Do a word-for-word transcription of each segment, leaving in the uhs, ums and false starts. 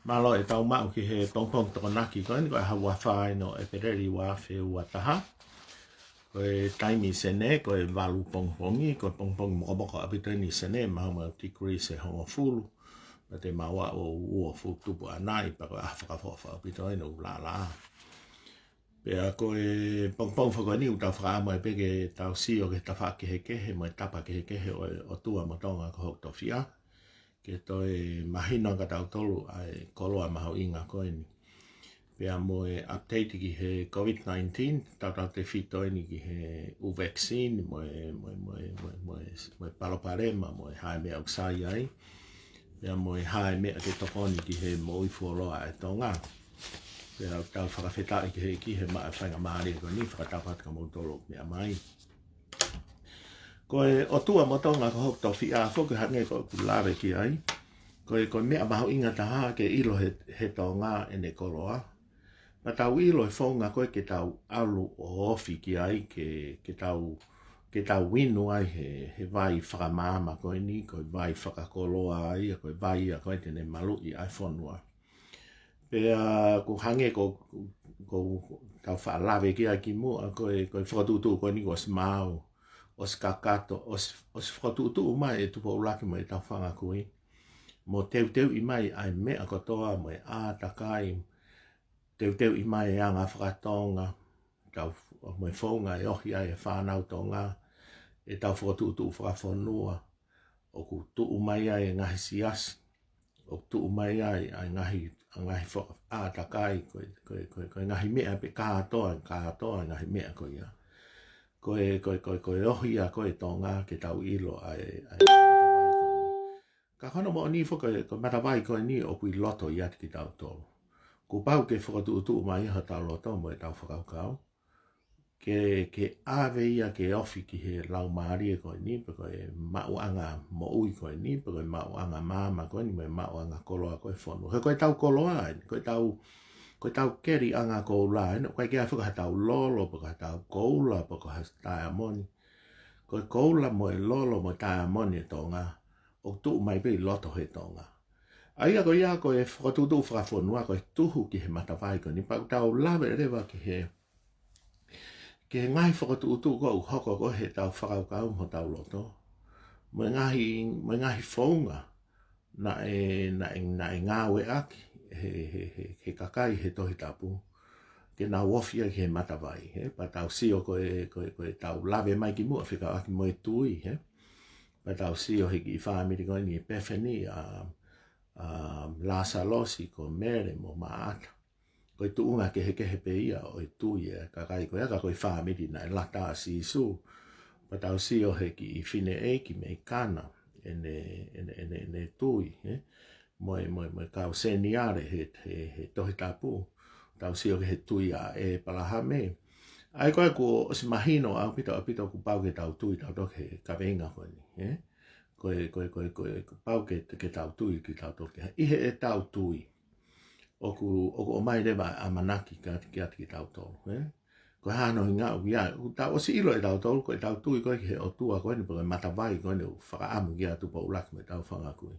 Mālō e tau maʻu ki he pongipongi Tokonaki ko eni, ko e ʻaho ua fā eni ʻo ʻEpeleli ua afe ua taha. Ko e taimi Senē, ko e valu pongipongi, ko e pongipongi mokomoko ʻaupito eni Senē, mahuʻinga ʻaupito e tikilī ʻe hongofulu. Pea te mau aʻu ʻo uofulu tupu ʻanai, pea ko e ʻaho fakaʻofoʻofa ʻaupito eni ʻo e ʻulungaanga. Pea ko e pongipongi foki ko eni ʻoku tau fakaʻamu ai pē ke tau sio ki he tafaʻaki kehekehe, mo e tapa kehekehe ʻo e ʻOtua mo Tonga ko hoku tofiʻa. Ke toe mahino kia tautolu ʻa e koloa mahuʻinga ko eni. Pea mo e update ki he COVID nineteen, tautautefito eni ki he ʻū vaccine, mo e, mo e, mo e, mo e, mo e, mo e palopalema, mo e hā e meʻa ʻoku sai ai. Pea mo e hā e meʻa ke tokoni ki he moʻui fuoloa ʻa e Tonga. Pea tau fakafetaʻi ki he ʻEiki he maʻu e faingamālie ko eni, fakatapu atu kia moutolu ʻoku meʻa mai. Ko e ʻOtua mo Tonga ko hoku tofiʻa foki hangē ko ʻeku lave ki ai. Ko e, ko e meʻa mahuʻinga taha ke ʻilo he, he Tonga ʻene koloa. Pea tau ʻilo e founga ko ē ke tau ʻalu ʻo ofi ki ai, ke, ke tau, ke tau inu ai he, he vai fakamaama ko eni, ko e vai fakakoloa ia, ko e vai ia ko ē te ne maluʻi ʻa e fonua. Pea ʻoku hangē ko, ko, ko ʻetau faʻa lave ki ai kimuʻa, ko e, ko e fokotuʻutuʻu ko eni kuo ʻosi maau, ʻosi kakato, ʻosi, ʻosi fokotuʻutuʻu mai ʻe Tupou ʻUluaki mo e Tau Fanga Kui. Mo teuteuʻi mai ʻa e meʻa kotoa mo e ʻātakai, teuteuʻi mai e anga fakatonga, tau, mo e founga ʻe ohi ai e fānau Tonga, ʻetau fokotuʻutuʻu fakafonua, ʻoku tuʻu mai ai e ngaahi siasi, ʻoku tuʻu mai ai ʻa e ngaahi, ʻa e ngaahi fo-, ʻātakai, ko e, ko e, ko e, ko e ngaahi meʻa pē kātoa, kātoa e ngaahi meʻa ko ia. Ko e, ko e, ko e, ko e ohi ia ko ē Tonga ke tau ʻilo ʻa e, ʻa e matavai ko eni. Ka ko hono moʻoni foki ko e, ko e matavai ko eni ʻoku ʻi loto ʻiate kitautolu. Kuo pau ke fokotuʻutuʻu mai hotau loto mo ʻetau fakakaukau. Ke, ke ʻave ia ke ofi ki he laumālie ko eni, pe ko e maʻuʻanga moʻui ko eni, pe ko e maʻuʻanga maama ko eni, mo e maʻuʻanga koloa ko e fonua. He ko ʻetau koloa eni, ko ʻetau, ko ʻetau keliʻanga koula eni, ʻoku ʻikai ke ʻi ai foki haʻatau lolo, pe ko haʻatau koula, pe ko ha taiamoni. Ko e koula mo e lolo mo e taiamoni ʻa Tonga, ʻoku tuʻu mai pē ʻi loto he Tonga. ʻA ia ko ia ko e fokotuʻutuʻu fakafonua ko e tuhu ki he matavai ko eni, pea ʻoku tau lave leva ki he, ki he ngaahi fokotuʻutuʻu ko ē ʻoku hoko ko ē heʻetau fakakaukau mo hotau loto. Mo e ngaahi, mo e ngaahi founga naʻe, naʻe, naʻe ngāueʻaki he, he, he, he kakai he Tohi Tapu ke nau ofi ai ki he matavai, he? Pea tau sio ko e, ko e, ko ʻetau lave mai kimuʻa fekauʻaki mo e tui, he? Pea tau sio he kiʻi fāmili ko eni ʻi Pēfeni, ʻa, ʻa Lāsalosi, ko Mele mo Maʻata. Ko e tuʻunga kehekehe pē ia ʻo e tui ʻa e kakai ko ia, ka ko e fāmili naʻe lata ʻa Sīsū. Pea tau sio he kiʻi fineʻeiki mei Kana, ʻene, ʻene, ʻene, ʻene tui, he? Mo e, mo e, mo e kau seniale he, he, he Tohi Tapu. Tau sio ki he tui ʻa ʻĒpalahame. ʻA ia ko ē kuo ʻosi mahino ʻaupito, ʻaupito kuo pau ke tau tui tautolu ki he kaveinga ko eni, he? Ko e, ko e, ko e, ko e, kuo pau ke, ke tau tui kitautolu ki he, ʻi heʻetau tui. ʻOku, ʻoku ʻomai leva ʻa e ʻamanaki kiate, kiate kitautolu, he? Ko e hā hono ʻuhinga ʻoku ʻi ai, ʻoku tau ʻosi ʻilo ʻe tautolu, ko ʻetau tui ko ē ki he ʻOtua ko eni, pe ko e matavai ko eni ʻoku fakaʻamu kia Tupou ʻUluaki mo e Tau Fanga Kui.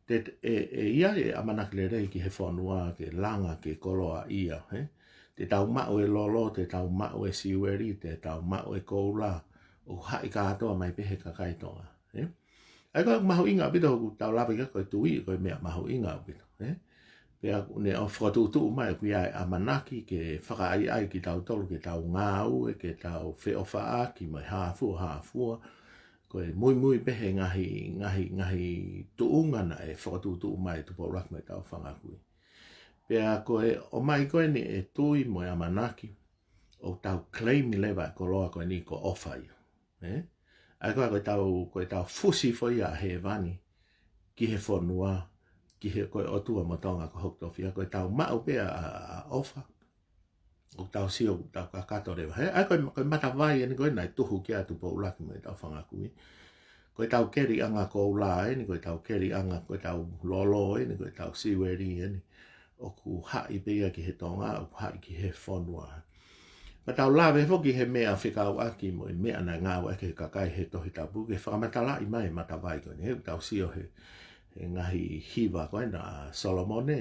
Te, te, ʻe, ʻe ʻi ai e ʻamanaki lelei ki he fonua ke langa ke koloaʻia, he? Te tau maʻu e lolo, te tau maʻu e siueli, te tau maʻu e koula, ʻoku haʻi kātoa mai pē he kakai Tonga, he? ʻA ia ko e mahuʻinga ʻaupito ʻoku tau lave ki ai ko e tui, ko e meʻa mahuʻinga ʻaupito, he? Pea ʻoku ne ʻo fokotuʻutuʻu mai ʻoku ʻi ai e ʻamanaki ke fakaʻaiʻai kitautolu ke tau ngāue, ke tau feʻofaʻaki mo e hā fua, hā fua. Ko e muimui pē he ngaahi, ngaahi, ngaahi tuʻunga naʻe fokotuʻutuʻu mai ʻe Tupou ʻUluaki mo e Tau Fanga Kui. Pea ko e ʻomai ko eni e tui mo e ʻamanaki, ʻo tau claim leva e koloa ko eni ko e ʻofa ia. He? ʻA ia ko ē ko ʻetau, ko ʻetau fusi foʻi ʻa hēvani ki he fonua, ki he ko e ʻOtua mo Tonga ko hoku tofiʻa, ko ʻetau maʻu pē ʻa, ʻa, ʻa ʻofa. ʻOku tau sio, ʻoku tau kakato leva. He, ʻa ia ko e, ko e matavai eni ko ē naʻe tuhu kia Tupou ʻUluaki mo e Tau Fanga Kui. Ko ʻetau keliʻanga koula eni, ko ʻetau keliʻanga, ko ʻetau lolo eni, ko ʻetau siueli eni. ʻOku haʻi pē ia ki he Tonga, ʻoku haʻi ki he fonua. Pea tau lave foki he meʻa fekauʻaki mo e meʻa naʻe ngāueʻaki he kakai he Tohi Tapu ke fakamatalaʻi mai e matavai ko eni. He ʻoku tau sio he, e ngaahi hiva ko ena ʻa Solomone,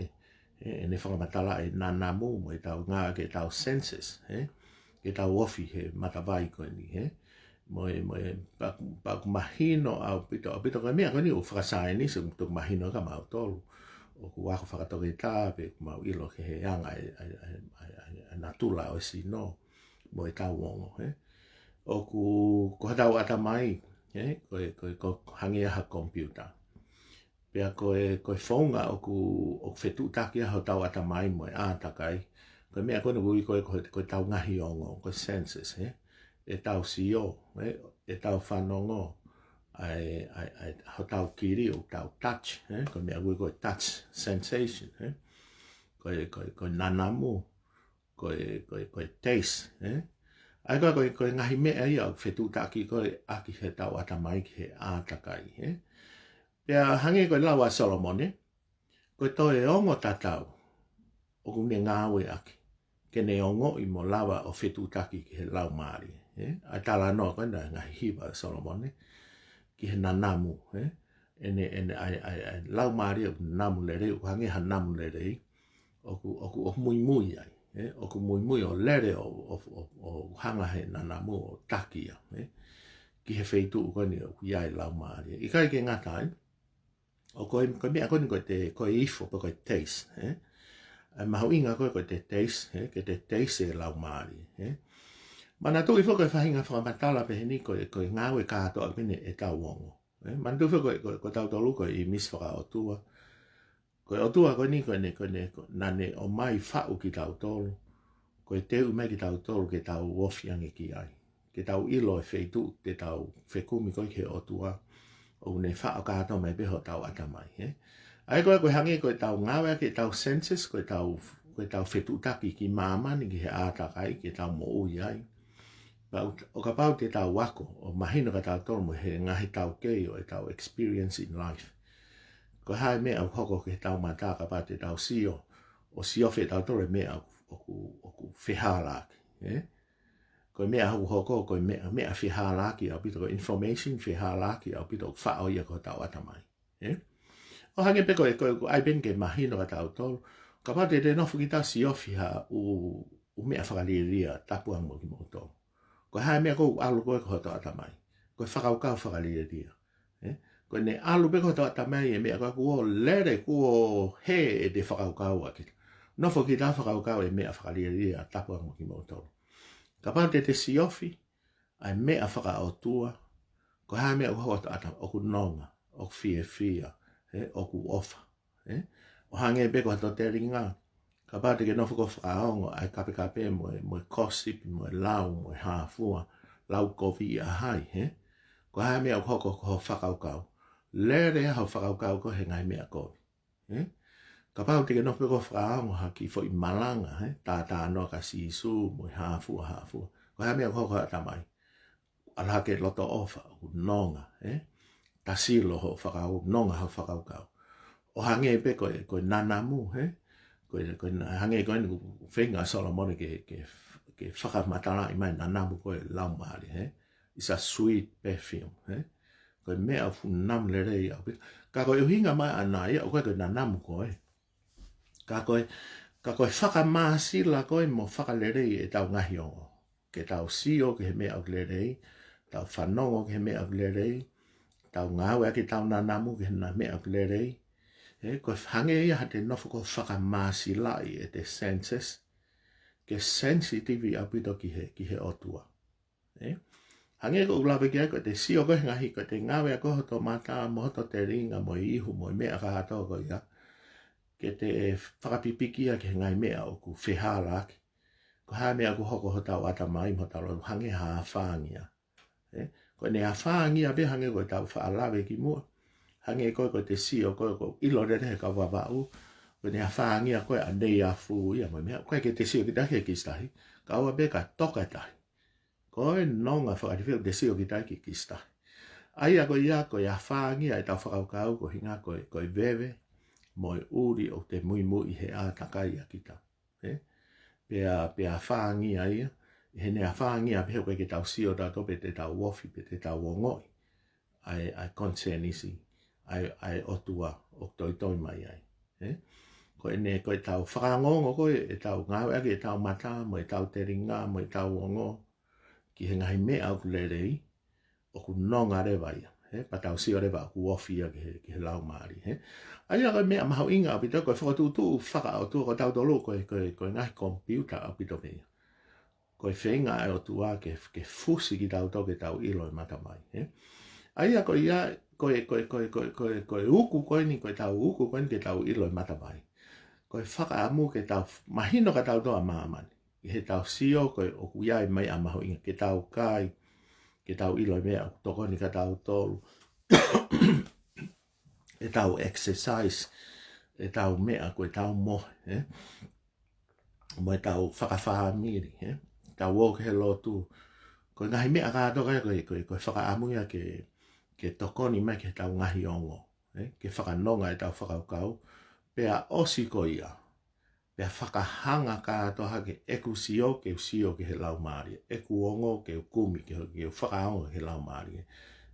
ē, ʻene fakamatala e nanamu mo ʻetau ngāueʻaki ʻetau senses, ē, ke tau ofi he matavai ko eni, ē. Mo e, mo e, pea ʻoku, pea ʻoku mahino ʻaupito, ʻaupito ko e meʻa ko eni ʻoku fakasaienisi, ʻoku mahino kia mautolu. ʻOku ako fakatoketā pea ʻoku mau ʻilo ki he anga e, e, e, e, e, e natula ʻo e sino mo ʻetau ongo, ē. ʻOku, ko hotau ʻatamai, ē, ko e, ko e, ko e hangē ha computer. Pea ko e, ko e founga ʻoku, ʻoku fetuʻutaki ai hotau ʻatamai mo e ʻātakai, ko e meʻa ko eni ʻoku ui ko e, ko e, ko ʻetau ngaahi ongo, ko e senses, ē? ʻEtau sio, ē? ʻEtau fanongo, ʻa e, ʻa e, ʻa e, hotau kili, ʻo tau touch, ē? Ko e meʻa ʻoku ui ko e touch sensation, ē? Ko e, ko e, ko e nanamu, ko e, ko e, ko e taste, ē? ʻA ia ko e, ko e, ko e ngaahi meʻa ia ʻoku fetuʻutaki ko e ʻaki hotau ʻatamai ki he ʻātakai, ē? Pea hangē ko e lau ʻa Solomone, ko e toe ongo tatau ʻoku ne ngāueʻaki ke ne ongoʻi mo lava ʻo fetuʻutaki ki he laumālie, ē? ʻA e talanoa ko ena ngaahi hiva ʻa Solomone ki he nanamu, ē? ʻEne, ʻene, ʻa e, ʻa e, ʻa e laumālie ʻoku namu lelei, ʻoku hangē ha namu lelei, ʻoku, ʻoku, ʻoku muimui ai, ē? ʻOku muimui ʻo lele ʻo, ʻo, ʻo, ʻo hanga he nanamu ʻo taki ia, ē? Ki he feituʻu ko eni ʻoku ʻi ai e laumālie. ʻIkai ke ngata ai, ʻo ko e, ko e meʻa ko eni ko e te, ko e ifo, pe ko e taste, ē? ʻA e mahuʻinga ko e, ko e te taste, ē? Ke te taste e laumālie, ē? Manatuʻi foki ko e faʻahinga fakamatala pehē ni ko e, ko e ngāue kātoa pē eni ʻetau ongo. Ē, manatuʻi foki ko, ko, ko tautolu ko e ʻīmisi fakaʻotua. Ko e ʻOtua ko eni, ko eni, ko eni, ko, naʻa ne ʻomai faʻu kitautolu. Ko e teuʻi mai kitautolu ke tau ofi ange ki ai. Ke tau ʻilo e feituʻu te tau fekumi ko ē ki he ʻOtua. ʻOku ne faʻo kātoa mai pē hotau ʻatamai, ē? ʻA ia ko e, ko e hangē ko ʻetau ngāueʻaki ʻetau senses, ko ʻetau, ko ʻetau fetuʻutaki ki māmani, ki he ʻātakai, ke tau moʻui ai. Pea ʻo, ʻo kapau te tau ako, ʻo mahino kia tautolu mo e ngaahi taukei ʻo ʻetau experience in life. Ko e hā e meʻa ʻoku hoko ki heʻetau mata kapau te tau sio, ʻo siofi ʻe tautolu e meʻa ʻoku, ʻoku fehālaaki, ē? Ko e meʻa ʻoku hoko, ko e meʻa, meʻa fehālaaki ʻaupito, ko e information fehālaaki ʻaupito ʻoku faʻo ia ki hotau ʻatamai. Ē? ʻO hangē pē ko e, ko e, ko e ʻai pē eni ke mahino kia tautolu. Kapau te te nofo kita ʻo siofi ha ʻū, ʻū meʻa fakalielia, tapu ange mo kimoutolu. Ko e hā e meʻa ʻoku ʻalu ko ē ki hotau ʻatamai. Ko e fakakaukau fakalielia. Ē? Ko ʻene ʻalu pē ki hotau ʻatamai e meʻa ko ē kuo lele, kuo hē ʻete fakakaukau ʻa kita. Nofo kita ʻo fakakaukau e meʻa fakalielia, tapu ange mo kimoutolu. Kapau te te siofi ʻa e meʻa fakaʻotua, ko e hā e meʻa ʻoku hoko ki hotau ʻatamai? ʻOku nonga, ʻoku fiefia, ē, ʻoku ʻofa, ē? ʻO hangē pē ko hoto telinga, kapau te ke nofo ʻo fakaongo ʻa e kapekape mo e, mo e gossip, mo e lau, mo e hā fua, lau kovi ʻa hai, ē? Ko e hā e meʻa ʻoku hoko ki hoʻo fakakaukau? Lele ʻa hoʻo fakakaukau ko ē he ngaahi meʻa kovi. Ē? Kapau te ke nofo pē ʻo fakaongo ha kiʻi foʻi malanga, ē? Tātānoa kia Sīsū, mo e hā fua, hā fua. Ko e hā e meʻa ʻoku hoko ki hoʻo ʻatamai? ʻAlu hake e loto ʻofa, ʻoku nonga, ē? Tasilo hoʻo fakakaukau, nonga hoʻo fakakaukau. ʻO hangē pē ko e, ko e nanamu, ē? Ko e, ko e na-, hangē ko eni ʻoku feinga ʻa Solomone ke, ke, ke fakamatalaʻi mai nanamu ko e laumālie, ē? It's a sweet perfume, ē? Ko e meʻa ʻoku namu lelei ʻaupito. Ka ko e ʻuhinga mai ʻana ia, ʻoku ʻikai ko e nanamu ko ē. Ka ko e, ka ko e fakamāsila ko ē mo fakalelei ʻetau ngaahi ongo. Ke tau sio ki he meʻa ʻoku lelei, tau fanongo ki he meʻa ʻoku lelei, tau ngāueʻaki ʻetau nanamu ki he na-, meʻa ʻoku lelei. Ē, ko e hangē ia ha te nofo ʻo fakamāsilaʻi ʻete senses, ke sensitive ʻaupito ki he, ki he ʻOtua. Ē? Hangē ko ʻeku lave ki ai, ko ʻete sio ko ē he ngaahi, ko ʻete ngāueʻaki ko ē hoto mata, mo hoto telinga, mo e ihu, mo e meʻa kātoa ko ia, ke te fakapipiki ia ki he ngaahi meʻa ʻoku fehālaaki. Ko e hā e meʻa ʻoku hoko ki hotau ʻatamai mo hotau loto, hangē ha afāngia. Ē? Ko ʻene afāngia pē hangē ko ʻetau faʻa lave kimuʻa. Hangē ko ē, ko ʻete sio ko ē, ʻoku ʻilo lelei ʻe he kau Vavaʻu, ko ʻene afāngia ko ē ʻa Neiafu ia mo e meʻa, ʻoku ʻikai ke te sio kita ki he kisi tahi, kae ʻoua pē ke toka e tahi. Ko e nonga fakalielia te sio kita ki he kisi tahi. ʻA ia ko ia, ko e afāngia ʻetau fakakaukau, ko e ʻuhinga ko e, ko e veve mo e ʻuli ʻoku te muimui he ʻātakai ʻa kita. Ē? Pea, pea afāngia ia, ʻi heʻene afāngia pē he ʻoku ʻikai ke tau sio tautolu pe te tau ofi, pe te tau ongoʻi ʻa e, ʻa e konisenisi, ʻa e, ʻa e ʻOtua ʻoku toitoi mai ai. Ē? Ko ʻene, ko ʻetau fakaongoongo ko ē, ʻetau ngāueʻaki ʻetau mata, mo ʻetau telinga, mo ʻetau ongo, ki he ngaahi meʻa ʻoku lelei, ʻoku nonga leva ia. Ē? Pea tau sio leva ʻoku ofi ia ki he, ki he laumālie. Ē? ʻA ia ko e meʻa mahuʻinga ʻaupito, ko e fokotuʻutuʻu fakaʻotua ko tautolu, ko e, ko e, ko e ngaahi komipiuta ʻaupito pē ia. Ko e feinga ʻa e ʻOtua ke, ke fusi kitautolu ke tau ʻilo e matavai, ē? ʻA ia ko ia, ko e, ko e, ko e, ko e, ko e, ko e uku ko eni, ko ʻetau uku ko eni ke tau ʻilo e matavai. Ko e fakaʻamu ke tau f-, mahino kia tautolu ʻa māmani. ʻI heʻetau sio, ko e ʻoku ʻi ai e meʻa mahuʻinga ke tau kai, ke tau ʻilo e meʻa ʻoku tokoni kia tautolu. ʻEtau exercise, ʻetau meʻa ko ʻetau mohe, ē? Mo ʻetau fakafāmili, ē? Tau ō ki he lotu. Ko e ngaahi meʻa kātoa ko ē, ko e, ko e, ko e fakaʻamu ia ke, ke tokoni mai ki heʻetau ngaahi ongo, ē? Ke fakanonga ʻetau fakakaukau. Pea ʻosi ko ia, pea fakahanga kātoa hake ʻeku sio, ke u sio ki he laumālie. ʻEku ongo, ke u kumi, ke, ke u fakaongo ki he laumālie.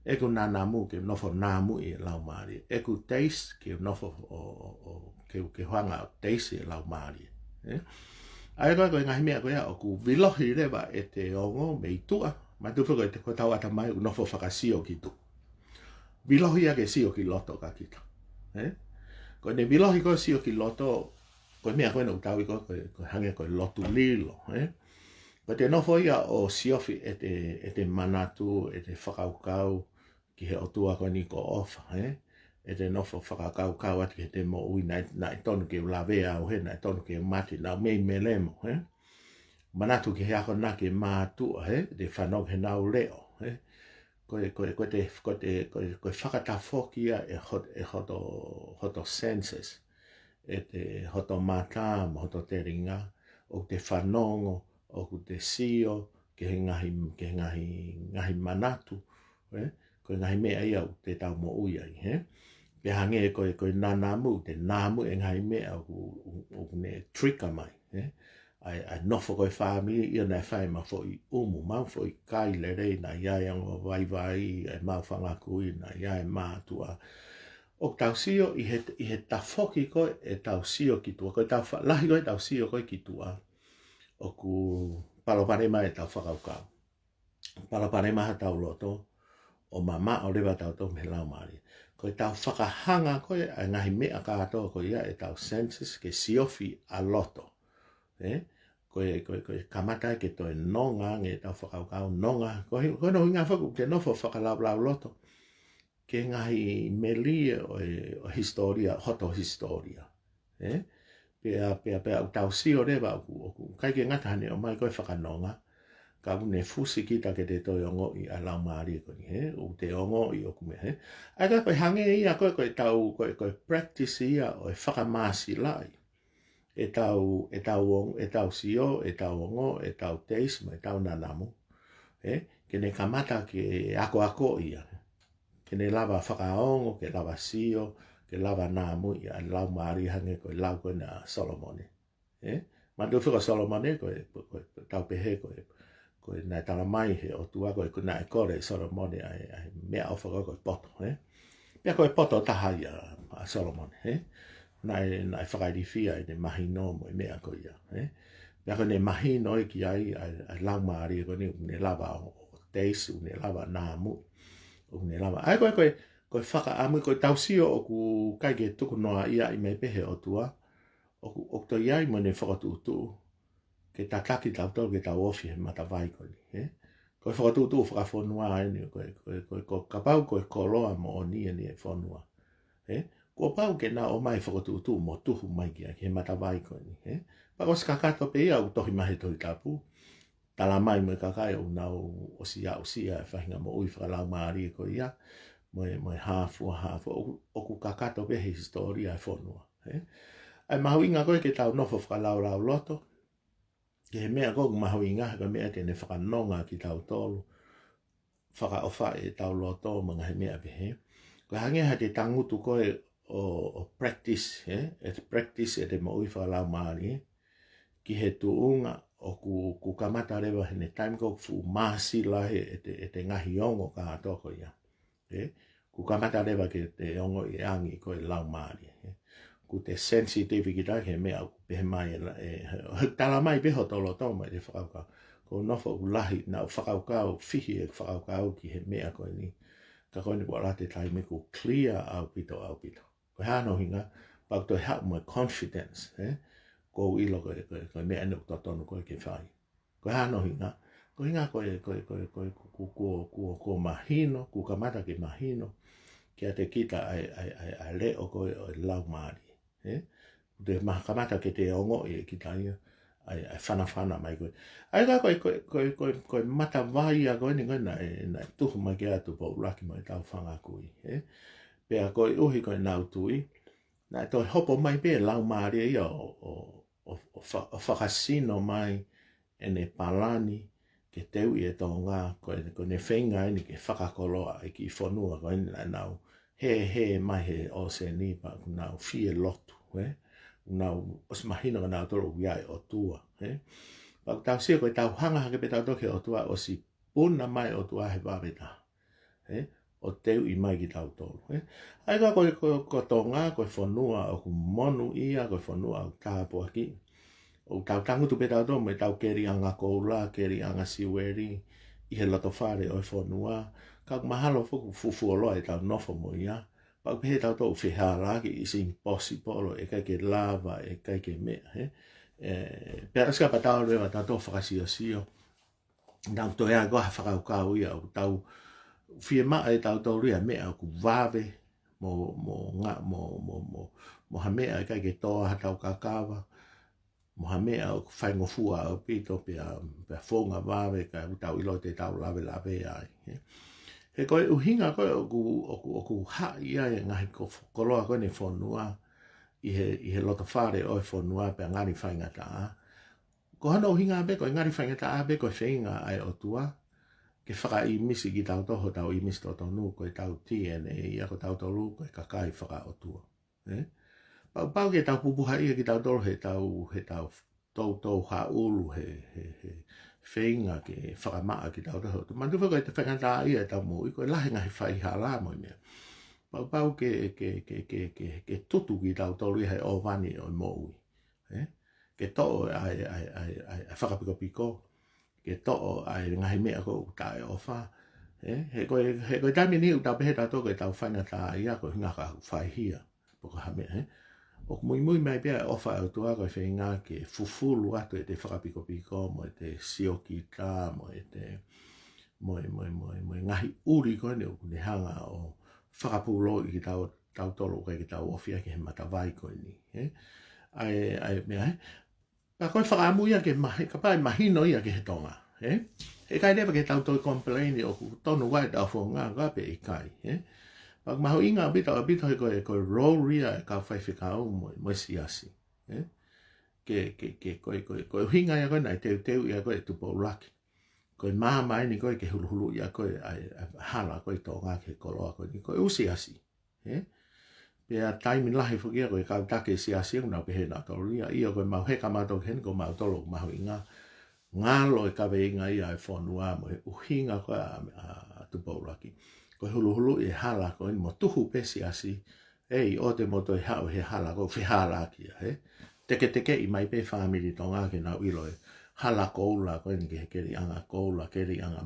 ʻEku nanamu, ke u nofo namu ʻi he laumālie. ʻEku taste, ke u nofo ʻo, ʻo, ʻo, ke u, ke u hanga ʻo taste ʻi he laumālie. Ē? ʻA ia ko e, ko e ngaahi meʻa ko ia ʻoku vilohi leva ʻete ongo mei tuʻa, manatuʻi foki ko ʻete, ko ʻetau ʻatamai ʻoku nofo fakasio ki tuʻa. Vilohi ia ke sio ki loto kia kita. Ē? Ko ʻene vilohi ko e sio ki loto, ko e meʻa ko ē naʻa tau ui ko e, ko e, ko e hangē ko e lotu lilo, ē? Ko ʻete nofo ia ʻo siofi ʻete, ʻete manatu, ʻete fakakaukau ki he ʻOtua ko eni ko ʻofa, ē? ʻEte nofo fakakaukau atu ki heʻete moʻui, naʻe, naʻe tonu ke u lavea au hē, naʻe tonu ke u mate, naʻa ku mei melemo, ē? Manatu ki he akonaki ʻa e mātuʻa, ē? ʻEte fanongo ki heʻenau leʻo, ē? Ko e, ko e, ko ʻete, ko ʻete, ko e, ko e fakatafoki ia ʻe hot-, ʻe hoto, hoto senses, ʻete hoto mata mo hoto telinga, ʻoku te fanongo, ʻoku te sio ki he ngaahi, ki he ngaahi, ngaahi manatu, ē? Ko e ngaahi meʻa ia ʻoku te tau moʻui ai, ē? Pea hangē ko e, ko e nanamu, te namu e ngaahi meʻa ʻoku, ʻoku ne trigger mai, ē? ʻA e, ʻa e nofo ko e fāmili ia naʻe fai ʻemau foʻi ʻumu, ʻemau foʻi kai lelei, naʻe ʻi ai e ongo vaivai, ʻemau fanga kui, naʻe ʻi ai e mātuʻa. ʻOku tau sio ʻi he, ʻi he tafoki ko ē ʻetau sio ki tuʻa, ko ʻetau fa-, lahi ko ē ʻetau sio ko ē ki tuʻa, ʻoku palopalema ʻetau fakakaukau. Palopalema ʻetau loto, ʻo mamaʻo leva tautolu mei he laumālie. Ko ʻetau fakahanga ko ē ʻa e ngaahi meʻa kātoa ko ia ʻetau senses ke siofi ʻa loto. Ē? Ko e, ko e, ko e kamata ke toe nonga ange ʻetau fakakaukau, nonga. Ko e, ko hono ʻuhinga foki ʻoku te nofo fakalaulauloto ki he ngaahi melie ʻo e, ʻo e hisitōlia, hoto hisitōlia. Ē? Pea, pea, pea ʻoku tau sio leva ʻoku, ʻoku ʻikai ke ngata heʻene ʻomai ko e fakanonga, ka ʻoku ne fusi kita ke te toe ongoʻi ʻa e laumālie ko eni, ē? ʻOku te ongoʻi ʻoku meʻa, ē? ʻA ia ka ko e hangē ia ko e, ko ʻetau, ko e, ko e practice ia ʻo e fakamāsilaʻi ʻetau, ʻetau ong-, ʻetau sio, ʻetau ongo, ʻetau taste, mo ʻetau nanamu. Ē? Ke ne kamata ke akoako ia. Ke ne lava fakaongo, ke lava sio, ke lava namu ia ʻa e laumālie hangē ko e lau ko ena ʻa Solomone. Ē? Manatuʻi foki ʻa Solomone, ko e, ko e, ko e tau pehē, ko e, ko e naʻe talamai ʻe he ʻOtua, ko e, ko e naʻe kole ʻe Solomone ʻa e, ʻa e meʻaʻofa ko e, ko e poto, ē? Pea ko e poto taha ia ʻa Solomone, ē? Naʻe, naʻe fakailifia ʻene mahino mo e meʻa ko ia, ē? Pea ko ʻene mahino ē ki ai ʻa e, ʻa e laumālie ko eni, ʻoku ne lava ʻo, ʻo taste, ʻoku ne lava namu, ʻoku ne lava. ʻA ia ko e, ko e, ko e fakaʻamu, ko ʻetau sio ʻoku ʻikai ke tuku noaʻia mai pē ʻe he ʻOtua, ʻoku, ʻoku toe ʻi ai mo ʻene fokotuʻutuʻu ke tataki tautolu ke tau ofi he matavai ko eni, ē? Ko e fokotuʻutuʻu fakafonua eni, ko e, ko e, ko e, ko e kapau ko e koloa moʻoni eni ʻa e fonua, ē? Kuo pau ke na ʻomai fokotuʻutuʻu mo tuhu mai ki ai, ki he matavai ko eni, ē? Pea kuo ʻosi kakato pē ia ʻoku tohi mai he Tohi Tapu, talamai mo e kakai ʻoku nau ʻosi aʻusia e faʻahinga moʻui fakalaumālie ko ia, mo e, mo e hā fua, hā fua, ʻoku, ʻoku kakato pē he hisitōlia e fonua, ē? ʻA e mahuʻinga ko ē ke tau nofo fakalaulauloto ki he meʻa ko ē ʻoku mahuʻinga, he ko e meʻa te ne fakanonga kitautolu, fakaʻofaʻi ʻetau loto mo e ngaahi meʻa pehē. Ko e hangē haʻate tangutu ko ē ʻo, ʻo practice, ē? ʻEte practice ʻete moʻui fakalaumālie ki he tuʻunga ʻoku, ʻoku kamata leva heʻene taimi ko ē ʻoku fuʻu māsila ai ʻete, ʻete ngaahi ongo kātoa ko ia, ē? Kuo kamata leva ke te ongoʻi e angi ko e laumālie, ē. Kuo te sensitive kita ki he meʻa ʻoku pehē mai e la-, ē, he tala mai pē hoto loto mo ʻete fakakaukau. Ko e nofo ʻoku lahi, naʻa ku fakakaukau, fihi e fakakaukau ki he meʻa ko eni. Ka ko eni kuo ʻalu atu e taimi kuo clear ʻaupito, ʻaupito. Ko e hā hono ʻuhinga? Pea u toe haʻu mo e confidence, ē? Kuo u ʻilo ko e, ko e, ko e meʻa eni ʻoku totonu ko ē ke fai. Ko e hā hono ʻuhinga? Ko e ʻuhinga ko e, ko e, ko e, ko e, kuo, kuo, kuo, kuo mahino, kuo kamata ke mahino kiate kita ʻa e, ʻa e, ʻa e, ʻa e leʻo ko ē ʻo e laumālie, ē? Kuo te ma-, kamata ke te ongoʻi ʻe kita ia ʻa e, ʻa e fanafana mai ko ē. ʻA ia ko e, ko e, ko e, ko e, ko e matavai ia ko eni ko ē naʻe, naʻe tuhu mai ki ai ʻa Tupoulaki mo ʻetau fanga kui, ē? Pea koeʻuhi ko ʻenau tui, naʻe toe hopo mai pē laumālie ia ʻo, ʻo, ʻo, ʻo fa-, ʻo fakasino mai ʻene palani ke teuʻi e Tonga, ko e, ko ʻene feinga eni ke fakakoloa e kiʻi fonua ko eni naʻa nau hē, hē mai he ʻōseni pea ʻoku nau fie lotu, ē? ʻOku nau ʻosi mahino kia nautolu ʻoku ʻi ai e ʻOtua, ē? Pea ʻoku tau sio ko ʻetau hanga hake pē tautolu ki he ʻOtua ʻosi puna mai e ʻOtua he vave taha, ē? ʻO teuʻi mai kitautolu, ē? ʻA ia ko e, ko, ko Tonga, ko e fonua ʻoku monūʻia, ko e fonua ʻoku tāpuakiʻi. ʻOku tau tangutu pē tautolu mo ʻetau keliʻanga koula, keliʻanga siueli, ʻi he loto fale ʻo e fonua. Ka ʻoku mahalo foki ʻoku fufuoloa ʻetau nofo mo ia. Pea ʻoku pehē tautolu ʻoku fehālaaki, it's impossible, ʻe ʻikai ke lava, ʻe ʻikai ke meʻa, ē? Ē, pea ʻosi ka pea tau leva tautolu fakasiosio. Naʻa toe ʻi ai ko ha fakakaukau ia ʻoku tau fiemaʻu ʻe tautolu ia meʻa ʻoku vave mo, mo nga-, mo, mo, mo, mo ha meʻa ʻe ʻikai ke tō ai hatau kakava, mo ha meʻa ʻoku faingofua ʻaupito pea, pea founga vave ka ʻoku tau ʻilo te tau lavelave ai, ē. He ko e ʻuhinga ko ē ʻoku, ʻoku, ʻoku haʻi ai e ngaahi ko-, koloa ko eni e fonua ʻi he, ʻi he loto fale ʻo e fonua pea ngali faingataʻa. Ko hono ʻuhinga pē, ko e ngali faingataʻa pē, ko e feinga ʻa e ʻOtua ke fakaʻīmisi kitautolu, hotau ʻīmisi totonu, ko ʻetau D N A ia, ko tautolu ko e kakai fakaʻotua. Ē? Pau, pau ke tau pupuhaʻi ia kitautolu heʻetau, heʻetau toutou haʻulu, he, he, he feinga ke fakamaʻa kitautolu. Manatuʻi foki ko e faingataʻaʻia ʻetau moʻui, ko e lahi e ngaahi faihala mo e meʻa. Pau, pau ke, ke, ke, ke, ke, ke tutu kitautolu ia he ʻōvani ʻo e moʻui. Ē? Ke toʻo ʻa e, ʻa e, ʻa e, ʻa e, ʻa e fakapikopiko, ke toʻo ʻa e ngaahi meʻa ko ē ʻoku taʻeʻofa. Ē? He ko e, he ko e taimi ni ʻoku tau pehē tautolu ko ʻetau faingataʻaʻia ko e ʻuhinga ka ʻoku faihia, pe ko ha meʻa, ē? ʻOku muimui mai pē ʻa e ʻofa ʻa e ʻOtua ko e feinga ke fufulu atu ʻete fakapikopiko mo ʻete siokita mo ʻete, mo e, mo e, mo e, mo e ngaahi ʻuli ko eni ʻoku ne hanga ʻo fakapūlou ʻi kitau-, tautolu ʻoku ʻikai ke tau ofi ai ki he matavai ko eni, ē? ʻA e, ʻa e meʻa, ē? Ka ko e fakaʻamu ia ke mahi-, kapau ʻe mahino ia ki he Tonga, ē? He ʻikai leva ke tau toe complain ʻoku tonu ʻa ʻetau founga ka pe ʻikai, ē? Pea ʻoku mahuʻinga ʻaupito, ʻaupito he ko e, ko e role ia ʻa e kau faifekau mo, mo e siasi, ē? Ke, ke, ke, ko e, ko e, ko e ʻuhinga ia ko ē naʻe teuteu ia ko ē ʻe Tupoulaki. Ko e maama eni ko ē ke huluhulu ia ko ē ʻa e, ʻa e hala ko ē ʻi Tonga ki he koloa ko eni, ko e ʻū siasi. Ē? Pea taimi lahi foki ia ko e kau taki siasi ʻoku nau pehē nautolu ia, ʻio ko e mau heka mautolu ki heni ko mautolu ʻoku mahuʻinga. Ngalo e kaveinga ia ʻa e fonua mo e ʻuhinga ko ē ʻa, ʻa, ʻa Tupoulaki. Ko e huluhulu e hala ko eni mo tuhu pē siasi, ʻEi, ʻoua te mou toe haʻu he hala ko ē ʻoku fehālaaki ia, ē? Teketekeʻi mai pē fāmili Tonga ke nau ʻilo e hala koula ko eni ki he keliʻanga koula, keliʻanga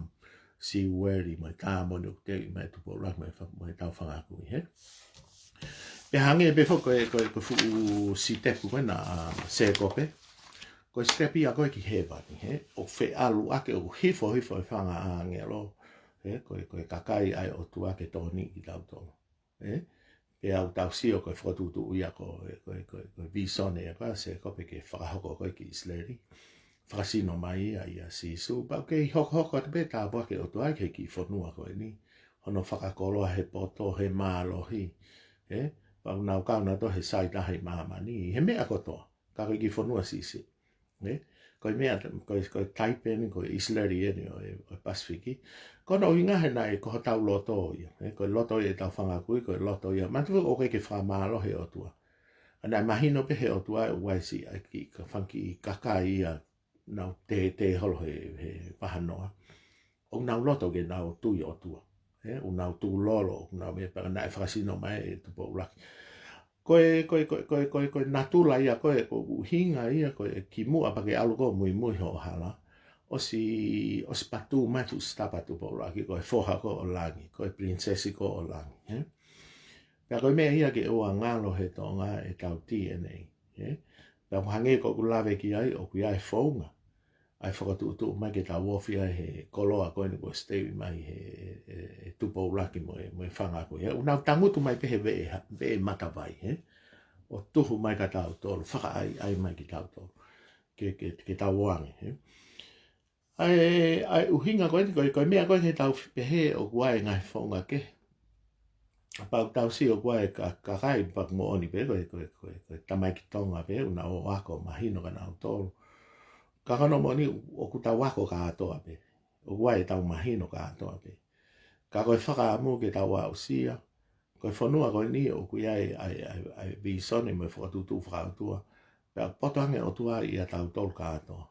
siueli mo e tāmoni ʻoku teuʻi mai ʻe Tupoulaki mo e fa-, mo ʻetau fanga kui, ē? Pea hangē pē foki ko e, ko e, ko e fuʻu sitepu ko ena ʻa Sēkope. Ko e sitepu ia ko ē ki hēvani, ē? ʻOku feʻaluʻaki, ʻoku hifo, hifo e fanga ʻāngelo, ē? Ko e, ko e kakai ʻa e ʻOtua ke tokoniʻi kitautolu. Ē? Pea ʻoku tau sio ko e fokotuʻutuʻu ia ko e, ko e, ko e, ko e vīsone ia ko ē ʻa Sēkope ke fakahoko ko ē ki ʻIsileli. Fakasino mai ia ʻia Sīsū. Pea ʻoku kei hokohoko atu pē tāpuaki ʻa e ʻOtua ki he kiʻi fonua ko eni. Hono fakakoloa he poto, he mālohi. Ē? Pea ʻoku nau kau nautolu he sai taha ʻi māmani, he meʻa kotoa. Ka ko e kiʻi fonua siʻisiʻi. Ē? Ko e meʻa, ko e, ko e taipe eni, ko e ʻIsileli eni ʻo e, ʻo e Pasifiki. Ko hono ʻuhinga he naʻe ko hotau loto ia. Ē? Ko e loto ia ʻetau fanga kui, ko e loto ia. Manatuʻi ʻoku ʻikai ke fakamālohi e ʻOtua. Ka naʻe mahino pē he ʻOtua ʻoku ʻi ai siʻi ʻa e kiʻi ka-, fanga kiʻi kakai ia naʻa nau tētē holo he, he vahanoa. ʻOku nau loto ke nau tui ʻOtua. ʻE, ʻoku nau tukulolo, ʻoku nau meʻa pea naʻe fakasino mai ʻe Tupou ʻUluaki. Ko e, ko e, ko e, ko e, ko e, ko e natula ia, ko e, ko e ʻuhinga ia, ko e kimuʻa pea ke ʻalu ʻo muimui hoʻo hala. ʻOsi, ʻosi patū mai fuʻu sitapa Tupou ʻUluaki, ko e foha ko ē ʻo langi, ko e pilinisesi ko ē ʻo langi, ē? Pea ko e meʻa ia ke ʻoua ngalo he Tonga ʻetau D N A, ē? Pea ʻoku hangē ko ʻeku lave ki ai, ʻoku ʻi ai e founga ʻa e fokotuʻutuʻu mai ke tau ofi ai he koloa ko eni kuo ʻosi teuʻi mai he, he, he Tupou ʻUluaki mo e, mo e fanga ko ia. ʻOku nau tangutu mai pē he veʻe ha-, veʻe matavai, ē? ʻO tuhu mai kia tautolu, fakaʻaiʻai mai kia tautolu. Ke, ke, ke tau ʻoange, ē? ʻA e, ʻa e ʻuhinga ko eni, ko e, ko e meʻa ko ē ke tau pehē ʻoku ʻi ai e ngaahi founga kehe. Kapau ʻoku tau sio ʻoku ʻi ai e ka-, kakai pea ʻoku moʻoni pē, ko e, ko e, ko e, ko e tamaiki Tonga pē, ʻoku nau ō ʻo ako mahino kia nautolu. Ka ko hono moʻoni ʻoku tau ako kātoa pē. ʻOku ʻi ai ʻetau mahino kātoa pē. Ka ko e fakaʻamu ke tau aʻusia, ko e fonua ko eni ʻoku ʻi ai ʻa e, ʻa e, ʻa e vīsone mo e fokotuʻutuʻu fakaʻotua. Pea poto ange ʻOtua ʻia tautolu kātoa.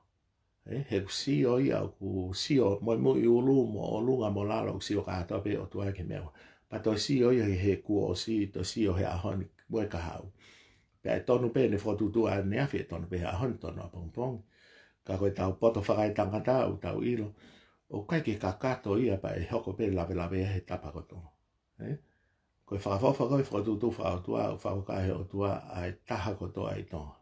Ē, he ʻoku sio ia, ʻoku sio, mo e muiʻulu, mo ʻolunga, mo lalo, ʻoku sio kātoa pē ʻOtua ki he meʻa. Pea toe sio ia he kuo ʻosi, toe sio he ʻaho ni, mo e kahaʻu. Pea ʻe tonu pē ʻene fokotuʻutuʻu ʻaneafi, ʻe tonu pē he ʻaho ni, tonu ʻapongipongi. Ka ko ʻetau poto fakaetangata, ʻoku tau ʻilo ʻoku ʻikai ke kakato ia pea ʻe hoko pē lavelavea he tapa kotoa. Ē? Ko e fakaʻofoʻofa ko e fokotuʻutuʻu fakaʻotua, ʻoku fakakakato ʻe he ʻOtua ʻa e taha kotoa ʻi Tonga.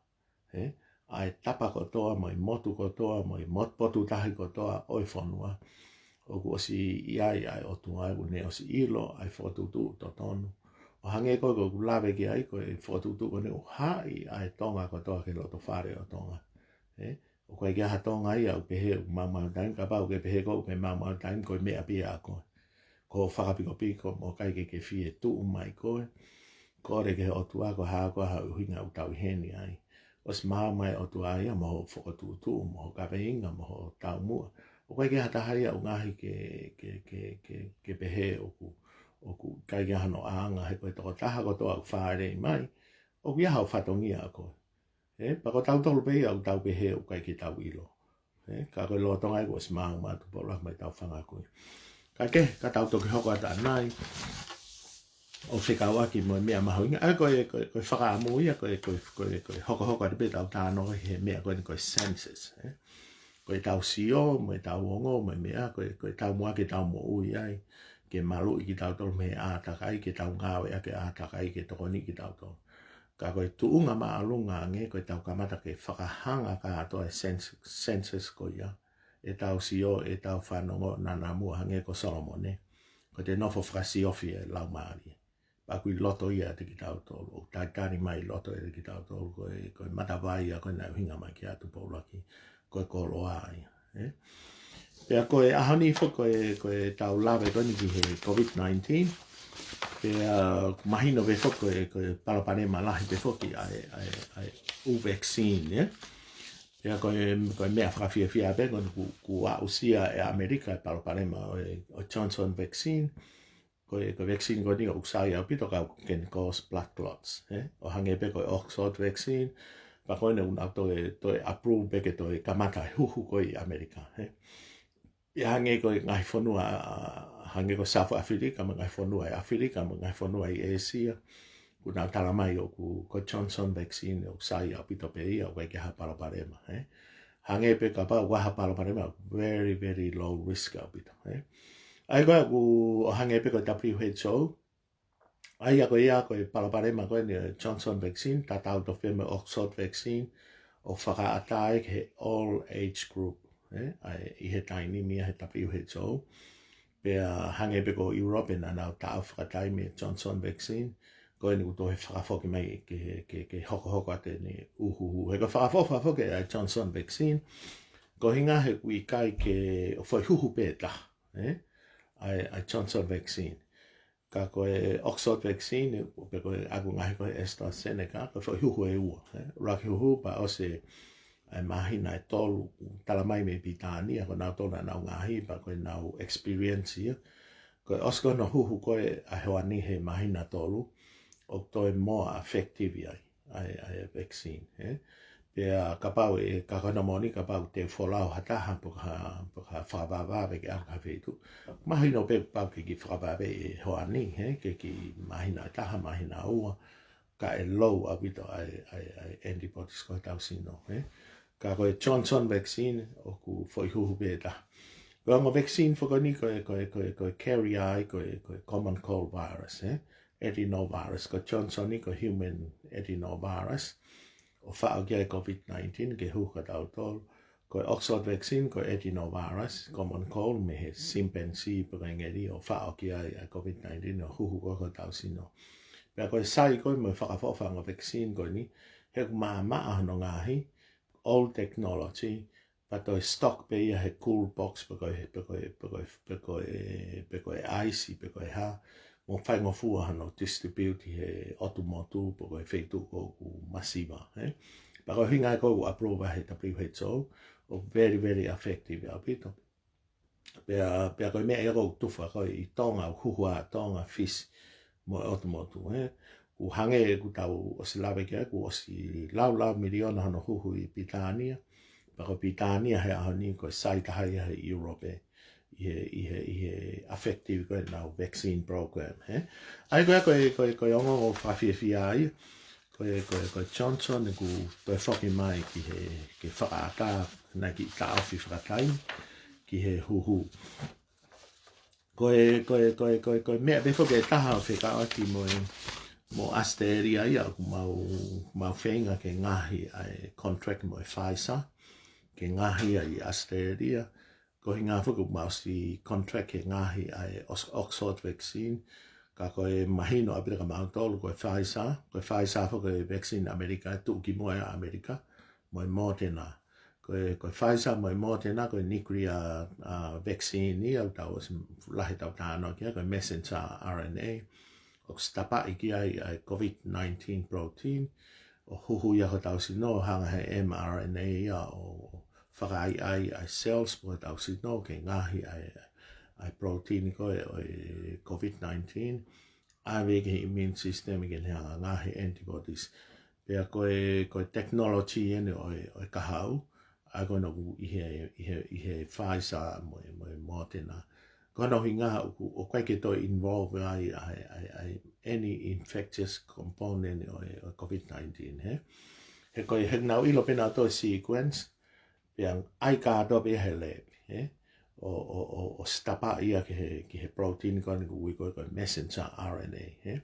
Ē? ʻA e tapa kotoa, mo e motu kotoa, mo e mot-, potu tahi kotoa ʻo e fonua. ʻOku ʻosi ʻi ai ʻa e ʻOtua, ʻoku ne ʻosi ʻilo ʻa e fokotuʻutuʻu totonu. ʻO hangē ko ē ʻoku ou lave ki ai, ko e fokotuʻutuʻu ko eni ʻoku haʻi ʻa e Tonga kotoa ki he loto fale ʻo Tonga. Ē? ʻOku ʻikai ke ʻi ai ha Tonga ia ʻoku pehē ʻoku maumau taimi, kapau ʻoku ke pehē ko ē ʻoku ke maumau taimi, ko e meʻa pē ia ʻa koe. Ko hoʻo fakapikopiko mo ʻikai ke ke fie tuʻu mai koe. Kole ki he ʻOtua ko e hā koā ha ʻuhinga ʻoku tau ʻi heni ai. ʻOsi maau mai ʻOtua ia mo hoʻo fokotuʻutuʻu, mo hoʻo kaveinga, mo hoʻo taumuʻa. ʻOku ʻikai ke ʻi ai ha taha ia ʻoku ngaohi ke, ke, ke, ke, ke pehē ʻoku, ʻoku ʻikai ke ʻi ai hano ʻaonga he ko e tokotaha kotoa ʻoku fāʻeleʻi mai. ʻOku ʻi ai haʻo fatongia ʻa koe. Ē, pea ko tautolu pē ia ʻoku tau pehē ʻoku ʻikai ke tau ʻilo. Ē, ka ko e lolotonga ia kuo ʻosi maau mai ʻa Tupou ʻUluaki mo ʻetau fanga ko ē. Ka ke, ka tau toki hoko atu ʻanai ʻo fekauʻaki mo e meʻa mahuʻinga. ʻA ia ko e, ko e, ko e fakaʻamu ia, ko e, ko e, ko e, ko e hokohoko atu pē ʻetau talanoa he meʻa ko eni ko e census, ē. Ko ʻetau sio, mo ʻetau ongo, mo e meʻa, ko e, ko ʻetau muʻaki ʻetau moʻui ai. Ke maluʻi kitautolu mei he ʻātakai, ke tau ngāueʻaki e ʻātakai, ke tokoni kitautolu. Ka ko e tuʻunga māʻolunga ange, ko ʻetau kamata ke fakahanga kātoa e cens-, census ko ia. ʻEtau sio, ʻetau fanongo, naʻa na muʻa hangē ko Solomone. Ko ʻete nofo fakasiofi e laumālie. Pea ʻoku ʻi loto ia ʻiate kitautolu. ʻOku talitali mai ʻi loto ʻiate kitautolu. Ko e, ko e matavai ia, ko e naʻe ʻuhinga mai ki ai ʻa Tupou ʻUluaki. Ko e koloa ia. Ē? Pea ko e ʻaho ni foki ko e, ko ʻetau lave ko eni ki he COVID nineteen. Pea mahino pē foki ko e, ko e palopalema lahi pē foki ʻa e, ʻa e, ʻa e ʻū vaccine, ē? Pea ko e, ko e meʻa fakafiefia pē, ko eni kuo, kuo aʻusia ʻe ʻAmelika e palopalema ʻo e, ʻo e Johnson vaccine. Ko e, ko e vaccine ko eni ʻoku sai ʻaupito ka ʻoku can cause blood clots, ē? ʻO hangē pē ko e Oxford vaccine, pea ko eni ʻoku nau toe, toe approve pē ke toe kamata e huhu ko ē ʻi ʻAmelika, ē? ʻIo hangē ko e ngaahi fonua, hangē ko South Africa, mo e ngaahi fonua ʻi ʻAfilika, mo e ngaahi fonua ʻi ʻĒsia, kuo nau tala mai ʻoku, ko e Johnson vaccine ʻoku sai ʻaupito pē ia, ʻoku ʻikai ke ʻi ai ha palopalema, ē? Hangē pē kapau ʻoku ʻi ai ha palopalema, very, very low risk ʻaupito, ē? ʻA ia ko ē ʻoku, ʻo hangē pē ko e W H O, ʻa ia ko ia ko e palopalema ko eni e Johnson vaccine, tatau tofu pē mo e Oxford vaccine, ʻoku fakaʻatā ia ki he all age group, ē? ʻA ia ʻi he taimi ni ʻa e W H O, pea hangē pē ko Europe naʻa nau taʻofi fakataimi e Johnson vaccine, ko eni ʻoku toe fakafoki mai ke, ke, ke hokohoko atu eni ʻū huhu. He ko e fakaʻofoʻofa foki ʻa e Johnson vaccine, ko e ʻuhinga he ʻoku ʻikai ke ʻo foʻi huhu pē ʻe taha, ē? ʻA e, ʻa e Johnson vaccine. Ka ko e Oxford vaccine, pe ko e ʻaku ngaahi ko e AstraZeneca, ko e foʻi huhu ʻe ua, ē? ʻUluaki huhu pea ʻosi e, ʻa e māhina ʻe tolu, tala mai mei Pilitānia, ko nautolu naʻa nau ngaahi, pea ko ʻenau experience ia. Ko e ʻosi ko hono huhu ko ē ʻa e houa ni he māhina tolu, ʻoku toe more effective ia ai, ʻa e, ʻa e vaccine, ē? Pea kapau ʻe, ka ko hono moʻoni, kapau te u folau ha taha pe ko ha, pe ko ha fakavavevave ke ʻalu ki ha feituʻu, mahino pē kuo pau ke kiʻi fakavave ʻe hoani, he, ke kiʻi māhina ʻe taha, māhina ʻe ua, kae low ʻaupito ʻa e, ʻa e, ʻa e antibodies ko ē hotau sino, he. Ka ko e Johnson vaccine, ʻoku foʻi huhu pē ʻe taha. Ko e ongo vaccine foki eni ko e, ko e, ko e, ko e carrier ai, ko e, ko e common cold virus, he. Adenovirus, ko e Johnson eni ko e human adenovirus. ʻO faʻo ki ai e COVID nineteen, ke huhu kia tautolu. Ko e Oxford vaccine, ko e adenovirus, common cold, mei he chimpanzee pe ko e ngeli, ʻo faʻo ki ai ʻa e COVID nineteen, ʻo huhu ko ē ki hotau sino. Pea ko e sai ko ē mo e fakaʻofoʻofa ʻa e ongo vaccine ko eni, he ʻoku maʻamaʻa hono ngaohi, old technology, pea toe stock pē ia he cool box pe ko e, pe ko e, pe ko e, pe ko e, pe ko e ʻaisi, pe ko e hā, mo faingofua hono distribute he ʻotu motu pe ko e feituʻu ʻoku masiva, he. Pea ko e ʻuhinga ia ʻoku approve he W H O, ʻoku very, very effective ʻaupito. Pea, pea ko e meʻa ia ʻoku tufa ko ē ʻi Tonga, huhu ʻa Tonga, Fisi, mo e ʻotu motu, he. Kuo hangē kuo tau ʻosi lave ki ai, kuo ʻosi laulau miliona hono huhu ʻi Pilitānia. Pea ko Pilitānia he ʻaho ni ko e sai taha ia he Europe ʻi he, ʻi he, ʻi he effective ko ē ʻenau vaccine program, he. ʻA ia ko e, ko e, ko e, ko e ongo ʻoku fakafiefia ai, ko e, ko e, ko e Johnson ʻoku toe foki mai ki he, ke fakaʻatā, naʻe kiʻi taʻofi fakataimi, ki he huhu. Ko e, ko e, ko e, ko e, ko e meʻa pē foki ʻe taha ʻoku fekauʻaki mo e, mo ʻAositelēlia ia, ʻoku mau, mau feinga ke ngaohi ʻa e contract mo e Pfizer, ke ngaohi ia ʻi ʻAositelēlia. Ko e ʻuhinga foki ʻoku mau ʻosi contract ke ngaohi ʻa e Ox-, Oxford vaccine, ka ko e mahino ʻaupito kia mautolu, ko e Pfizer, ko e Pfizer foki ko e vaccine ʻAmelika, tuʻukimuʻa ʻa ʻAmelika, mo e Moderna. Ko e, ko e Pfizer mo e Moderna, ko e nuclear, uh, vaccine ia, ʻoku tau ʻosi lahi ʻetau talanoa ki ai, ko e messenger R N A, ʻoku sitapaʻi ki ai ʻa e COVID nineteen protein, ʻo huhu ia ki hotau sino, hanga he M R N A ia ʻo fakaʻaiʻai ʻa e cells pe ko hotau sino ke ngaohi ʻa e, ʻa e protein ko ē ʻo e COVID nineteen, ʻave ki he immune system ke ne hanga ngaohi antibodies. Pea ko e, ko e technology eni ʻo e, ʻo e kahaʻu, ʻa ia ko ena ʻoku ʻi he, ʻi he, ʻi he Pfizer mo e, mo e Moderna. Ko hono ʻuhinga ʻoku, ʻoku ʻikai ke toe involve ai ʻa e, ʻa e, ʻa e, any infectious component ʻo e, ʻo e COVID nineteen, he. He ko e, he nau ʻilo pē nautolu e sequence, pea ʻai kātoa pē ia he lab, he. ʻO, ʻo, ʻo, ʻo sitapaʻi ia ki he, ki he protein ko eni ʻoku ui ko ē ko e messenger R N A, he.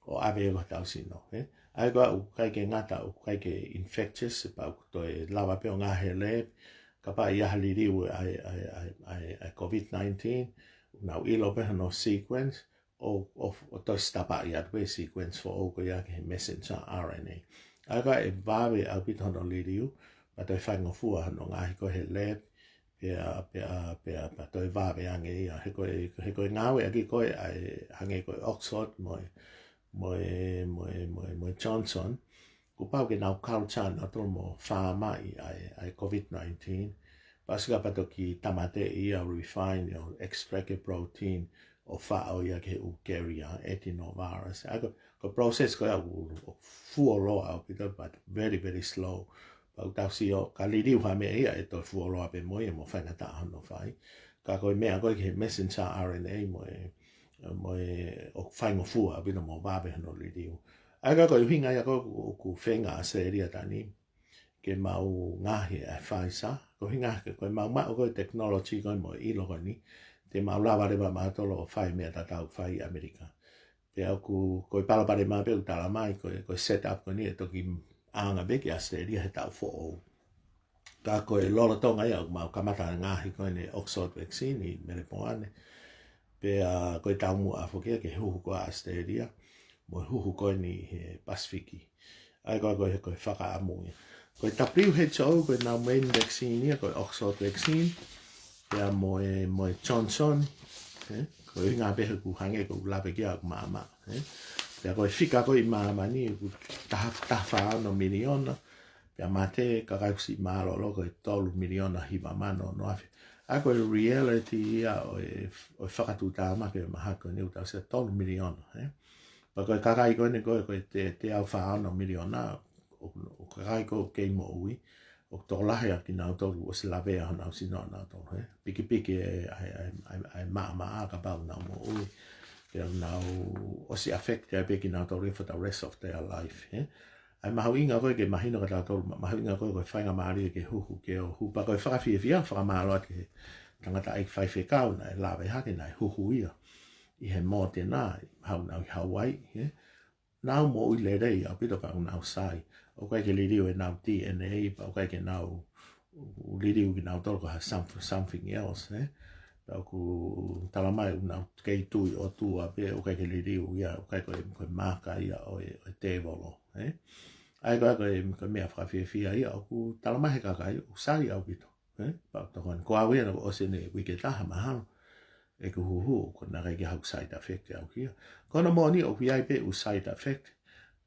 ʻO ʻave ia ki hotau sino, he. ʻA ia ko ē ʻoku ʻikai ke ngata, ʻoku ʻikai ke infectious, pea ʻoku toe lava pē ʻo ngaohi he lab, kapau ʻe ʻi ai ha liliu ʻa e, ʻa e, ʻa e, ʻa e, ʻa e COVID nineteen, nau ʻilo pē hono sequence, ʻo, ʻo, ʻo toe sitapaʻi atu pē sequence foʻou ko ia ki he messenger R N A. ʻA ia ko ē ʻe vave ʻaupito hono liliu, pea toe faingofua hono ngaohi ko ē he lab, pea, pea, pea, pea toe vave ange ia. He ko e, he ko e ngāueʻaki ko ē ʻa e, hangē ko e Oxford mo e, mo e, mo e, mo e, mo e Johnson, kuo pau ke nau culture nautolu mo farm ai ʻa e, ʻa e COVID nineteen. Pea ʻosi ka pea toki tāmateʻi ia, refine ʻo extract e protein ʻo faʻo ia ki he ʻū carrier, adenovirus. ʻA ia ko, ko e process ko ia ʻoku, ʻoku fuoloa ʻaupito, but very, very slow. Pea ʻoku tau sio, ka liliu ha meʻa ia ʻe toe fuoloa pē mo ia mo faingataʻa hono fai. Ka ko e meʻa ko ē ki he messenger R N A mo e, mo e ʻoku faingofua ʻaupito mo vave hono liliu. ʻA ia ko e ʻuhinga ia ko ē ʻoku, ʻoku feinga ʻAositelēlia he taimi ni ke mau ngaohi ʻa e Pfizer. Ko e ʻuhinga he ko ʻemau maʻu ko ē technology ko ē mo e ʻilo ko eni, te mau lava leva mautolu ʻo fai e meʻa tatau ʻoku fai ʻi ʻAmelika. Pea ʻoku, ko e palopalema pē ʻoku talamai, ko e, ko e set up ko eni ʻe toki ʻaonga pē ki ʻAositelēlia he taʻu foʻou. Ka ko e lolotonga ia ʻoku mau kamata ngaohi ko eni e Oxford vaccine ʻi Melepoane. Pea ko e taumuʻa foki ia ke huhu ko ē ʻAositelēlia, mo e huhu ko eni he Pasifiki. ʻA ia ko e, ko e, ko e fakaʻamu ia. Ko e W H O, ko ʻenau main vaccine ia, ko e Oxford vaccine, pea mo e, mo e Johnson, he? Ko e ʻuhinga pē he ʻoku hangē ko ʻeku lave ki ai ʻoku maʻamaʻa, he? Pea ko e fika ko ē ʻi māmani, ʻoku taha, taha fā ono miliona, pea mate, kakai ʻoku siʻi mālōlō ko e tolu miliona hiva mano ono afe. ʻA ia ko e reality ia ʻo e, ʻo e fakatuʻutāmaki ʻo e mahaki ko eni ʻoku tau sio tolu miliona, he? Pea ko e kakai ko eni ko ē, ko e te, teau fā ono miliona, ʻo, ʻo kakai ko ē ʻoku kei moʻui, ʻoku tokolahi ʻa kinautolu ʻosi lavea honau sino ʻanautolu, ē. Pikipiki e, ʻa e, ʻa e, ʻa e, ʻa e maʻamaʻa kapau ʻoku nau moʻui. Pea ʻoku nau ʻosi affect ai pē kinautolu for the rest of their life, ē. ʻA e mahuʻinga ko ē ke mahino kia tautolu, ma-, mahuʻinga ko ē ko e faingamālie ke huhu, ke ō ʻo huhu, pea ko e fakafiefia, fakamālō atu ki he tangataʻeiki faifekau naʻe lave hake, naʻe huhu ia ʻi he mōtena, ʻi he ʻaho naʻa nau ʻi Hawaii, ē. Nau moʻui lelei ʻaupito pea ʻoku nau sai. ʻOku ʻikai ke liliu ʻenau D N A, pea ʻoku ʻikai ke nau liliu kinautolu ko ha some-, something else, ē. Pea ʻoku talamai ʻoku nau kei tui ʻOtua pē, ʻoku ʻikai ke liliu ia, ʻoku ʻikai ko e, ko e maaka ia ʻo e, ʻo e tēvolo, ē. ʻA ia ko e, ko e, ko e meʻa fakafiefia ia, ʻoku talamai he kakai ʻoku sai ʻaupito, ē. Pea tokoni ko au ia naʻe ʻosi ʻeni uike ʻe taha mahalo ʻeku huhu, ʻoku ʻikai ke ʻi ai haʻaku side effect ʻaʻaku ia. Ko hono moʻoni ʻoku ʻi ai pē ʻeku side effect,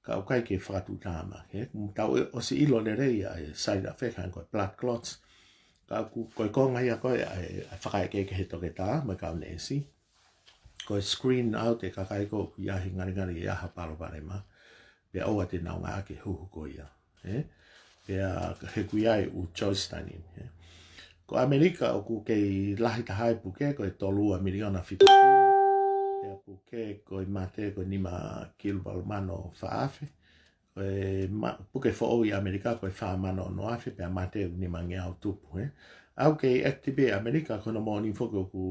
ka ʻoku ʻikai ke fakatuʻutāmaki, ē. Kuo tau ʻosi ʻilo lelei ʻa e side effect, hangē ko e blood clots. Ka ʻoku, ko e konga ia ko ē ʻa e, ʻa e fakaʻekeʻeke he toketā mo e kau neesi. Ko e screen out e kakai ko ē ʻoku ʻi ai ha ngalingali ʻe ʻi ai ha palopalema, pea ʻoua te nau ngāueʻaki e huhu ko ia, ē? Pea he ʻoku ʻi ai e ʻū choice taimi ni, ē? Ko ʻAmelika ʻoku kei lahi taha e puke, ko e tolu ua miliona fitu kilu. Pea puke ko e mate ko e nima kilu valu mano fā afe. Ko e ma-, puke foʻou ʻi ʻAmelika ko e fā mano ono afe, pea mate ʻe nimangeau tupu, ē? ʻOku kei active ʻi ʻAmelika, ko hono moʻoni foki ʻoku,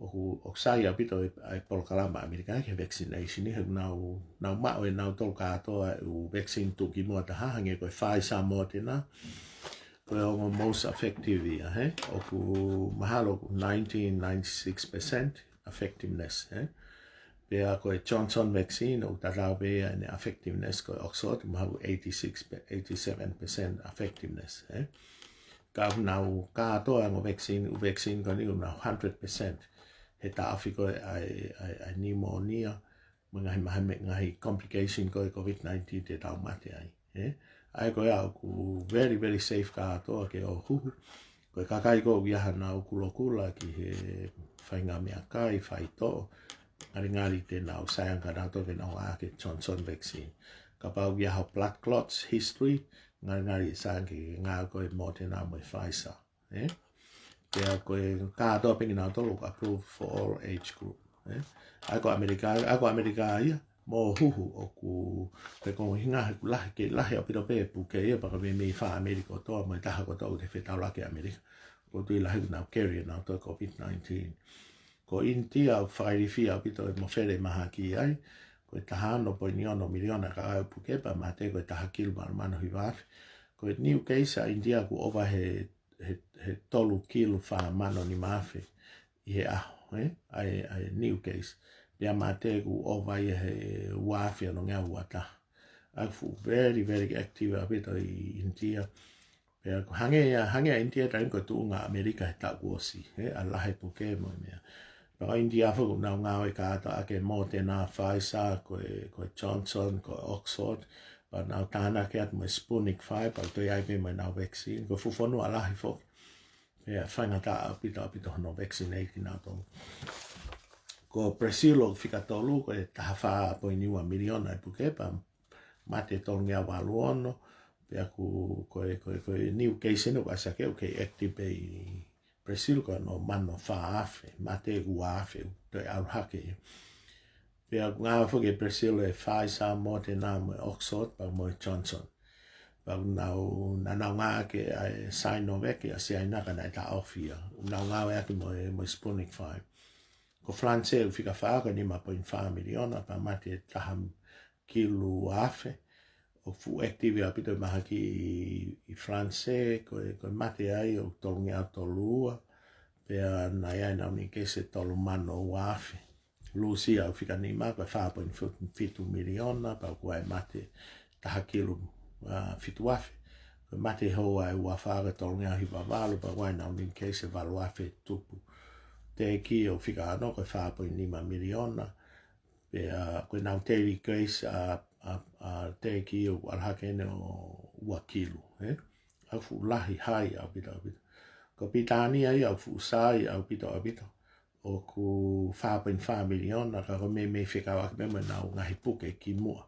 ʻoku, ʻoku sai ʻaupito e, e polokalama ʻAmelika ki he vaccination, he ʻoku nau, nau maʻu ʻe nautolu kātoa e ʻū vaccine tuʻukimuʻa taha, hangē ko e Pfizer, Moderna, ko e ongo most effective ia, ē? ʻOku mahalo ʻoku ninety, ninety-six percent effectiveness, ē? Pea ko e Johnson vaccine, ʻoku tatau pē ia ʻene effectiveness ko e Oxford, mahalo eighty-six pe-, eighty-seven percent effectiveness, ē? Ka ʻoku nau kātoa e ongo vaccine, ʻū vaccine ko eni ʻoku nau hundred percent he taʻofi ko ē ʻa e, ʻa e, ʻa e pneumonia, mo e ngaahi maha-, mo e ngaahi complication ko ē ʻo e COVID nineteen te tau mate ai, ē? ʻA ia ko ia ʻoku very, very safe kātoa ke ō ʻo huhu. Ko e kakai ko ē ʻoku ʻi ai haʻanau kulokula ki he faʻahinga meʻakai, faitoʻo, ngalingali te nau sai ange kinautolu ke nau ngāueʻaki e Johnson vaccine. Kapau ʻoku ʻi ai haʻo blood clots history, ngalingali sai ange ke ngāueʻaki e Moderna mo e Pfizer, ē? Pea ko e kātoa pē kinautolu ʻoku approved for all age group, ē? ʻA ia ko ʻAmelika, ʻa ia ko ʻAmelika ia, mo huhu ʻoku, pe ko e ʻuhinga he ʻoku lahi, kei lahi ʻaupito pē e puke ia, pea ko e meimei fai ʻe ʻAmelika kotoa, mo e taha kotoa ʻoku fetaulaki ʻAmelika. ʻOku ou tui lahi ʻoku nau carry ʻenautolu e COVID nineteen. Ko ʻInitia ʻoku fakailifia ʻaupito e mofele mahaki ai, ko e taha ono poini ono miliona kakai ʻoku puke pea mate ko e taha kilu valu mano hiva afe. Ko e new case ʻa ʻInitia ʻoku ʻova he, he, he tolu kilu fā mano nima afe ʻi he ʻaho, ē? ʻA e, ʻa e new case. Pea mate ʻoku ʻova ia he ua afe onongeau ua taha. ʻOku fuʻu very, very active ʻaupito ʻInitia. Pea ʻoku hangē ia, hangē ʻa ʻInitia taimi ko e tuʻunga ʻAmelika he taʻu kuo ʻosi, ē, ʻa e lahi e puke mo e meʻa. Pea ko ʻInitia foki ʻoku nau ngāueʻaki kātoa e Moderna, Pfizer, ko e, ko e Johnson, ko e Oxford, pea nau tānaki atu mo e Sputnik five, pea toe ʻi ai pē mo ʻenau vaccine, ko e fuʻu fonua lahi foki. Pea faingataʻa ʻaupito, ʻaupito hono vaccinate kinautolu. Ko Brazil ʻoku fika tolu, ko e taha fā poini ua miliona e puke, pea mate tolungeau valu ono, pea ʻoku, ko e, ko e, ko e new case eni ʻoku ʻasi hake ʻoku kei active pē ʻi Brazil ko hono mano fā afe, mate ua afe, toe ʻalu hake. Pea ʻoku ngāueʻaki foki ʻe Brazil e Pfizer, Moderna, mo e Oxford, pea mo e Johnson. Pea ʻoku nau, naʻa nau ngāueʻaki ʻa e Sinovac ʻa Siaina ka naʻe taʻofi ia. ʻOku nau ngāueʻaki mo e, mo e Sputnik five. Ko Falanisē ʻoku fika fā, ko e nima poini fā miliona, pea mate taha kilu afe. ʻOku fuʻu active ʻaupito e mahaki ʻi, ʻi Falanisē, ko e, ko e mate ai ʻoku tolungeau tolu ua, pea naʻe ʻi ai ʻenau new case ʻe tolu mano ua afe. Lūsia ʻoku fika nima, ko e fā poini fitu miliona, pea ʻoku ʻi ai e mate taha kilu, ā, fitu afe. Ko e mate houa ʻe ua fā, ko e tolungeau hiva valu, pea ʻoku ʻi ai ʻenau new case ʻe valu afe tupu. Tēkī ʻoku fika ono, ko e fā poini nima miliona, pea ko ʻenau daily case ʻa, ʻa, ʻa Tēkī ʻoku ʻalu hake eni ʻo ua kilu, ē? ʻOku fuʻu lahi, high ʻaupito, ʻaupito. Ko Pilitānia ia ʻoku fuʻu sai ʻaupito, ʻaupito. ʻOku fā poini fā miliona, ka ko e meimei fekauʻaki pē mo ʻenau ngaahi puke kimuʻa.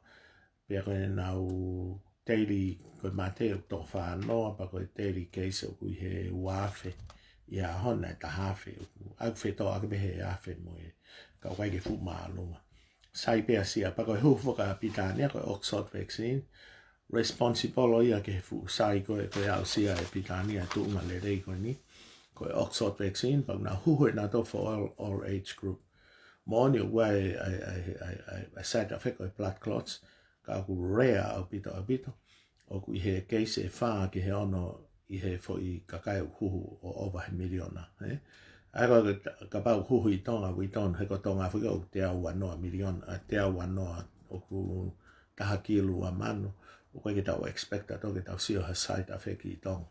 Pea ko ʻenau daily, ko e mate ʻoku toko fā noa, pea ko e daily case ʻoku ʻi he ua afe ʻi he ʻaho ni, ʻe taha afe, ʻoku ʻai fetoʻaki pē he afe mo e, ka ʻoku ʻikai ke fuʻu māʻolunga. Sai pē ʻa Siaina, pea ko e huhu foki ʻa Pilitānia, ko e Oxford vaccine, responsible ʻo ia ki he fuʻu sai ko ē, ko ē ʻoku ʻosi ʻa e Pilitānia e tuʻunga lelei ko eni, ko e Oxford vaccine, pea ʻoku nau huhu ʻe nautolu for all, all age group. Moʻoni ʻoku ʻi ai e, e, e, e, e, e side effect ko e blood clots, ka ʻoku rare ʻaupito, ʻaupito. ʻOku ʻi he case ʻe fā ki he ono ʻi he foʻi kakai ʻoku huhu ʻo ova he miliona, ē? ʻA ia ko e ka-, kapau ʻoku huhu ʻi Tonga, ʻi Tonga, he ko Tonga foki ʻoku teau ua noa miliona, ʻa, teau ua noa ʻoku taha kilu ua mano, ʻoku ʻikai ke tau expect ʻa tautolu ke tau sio ha side effect ʻi Tonga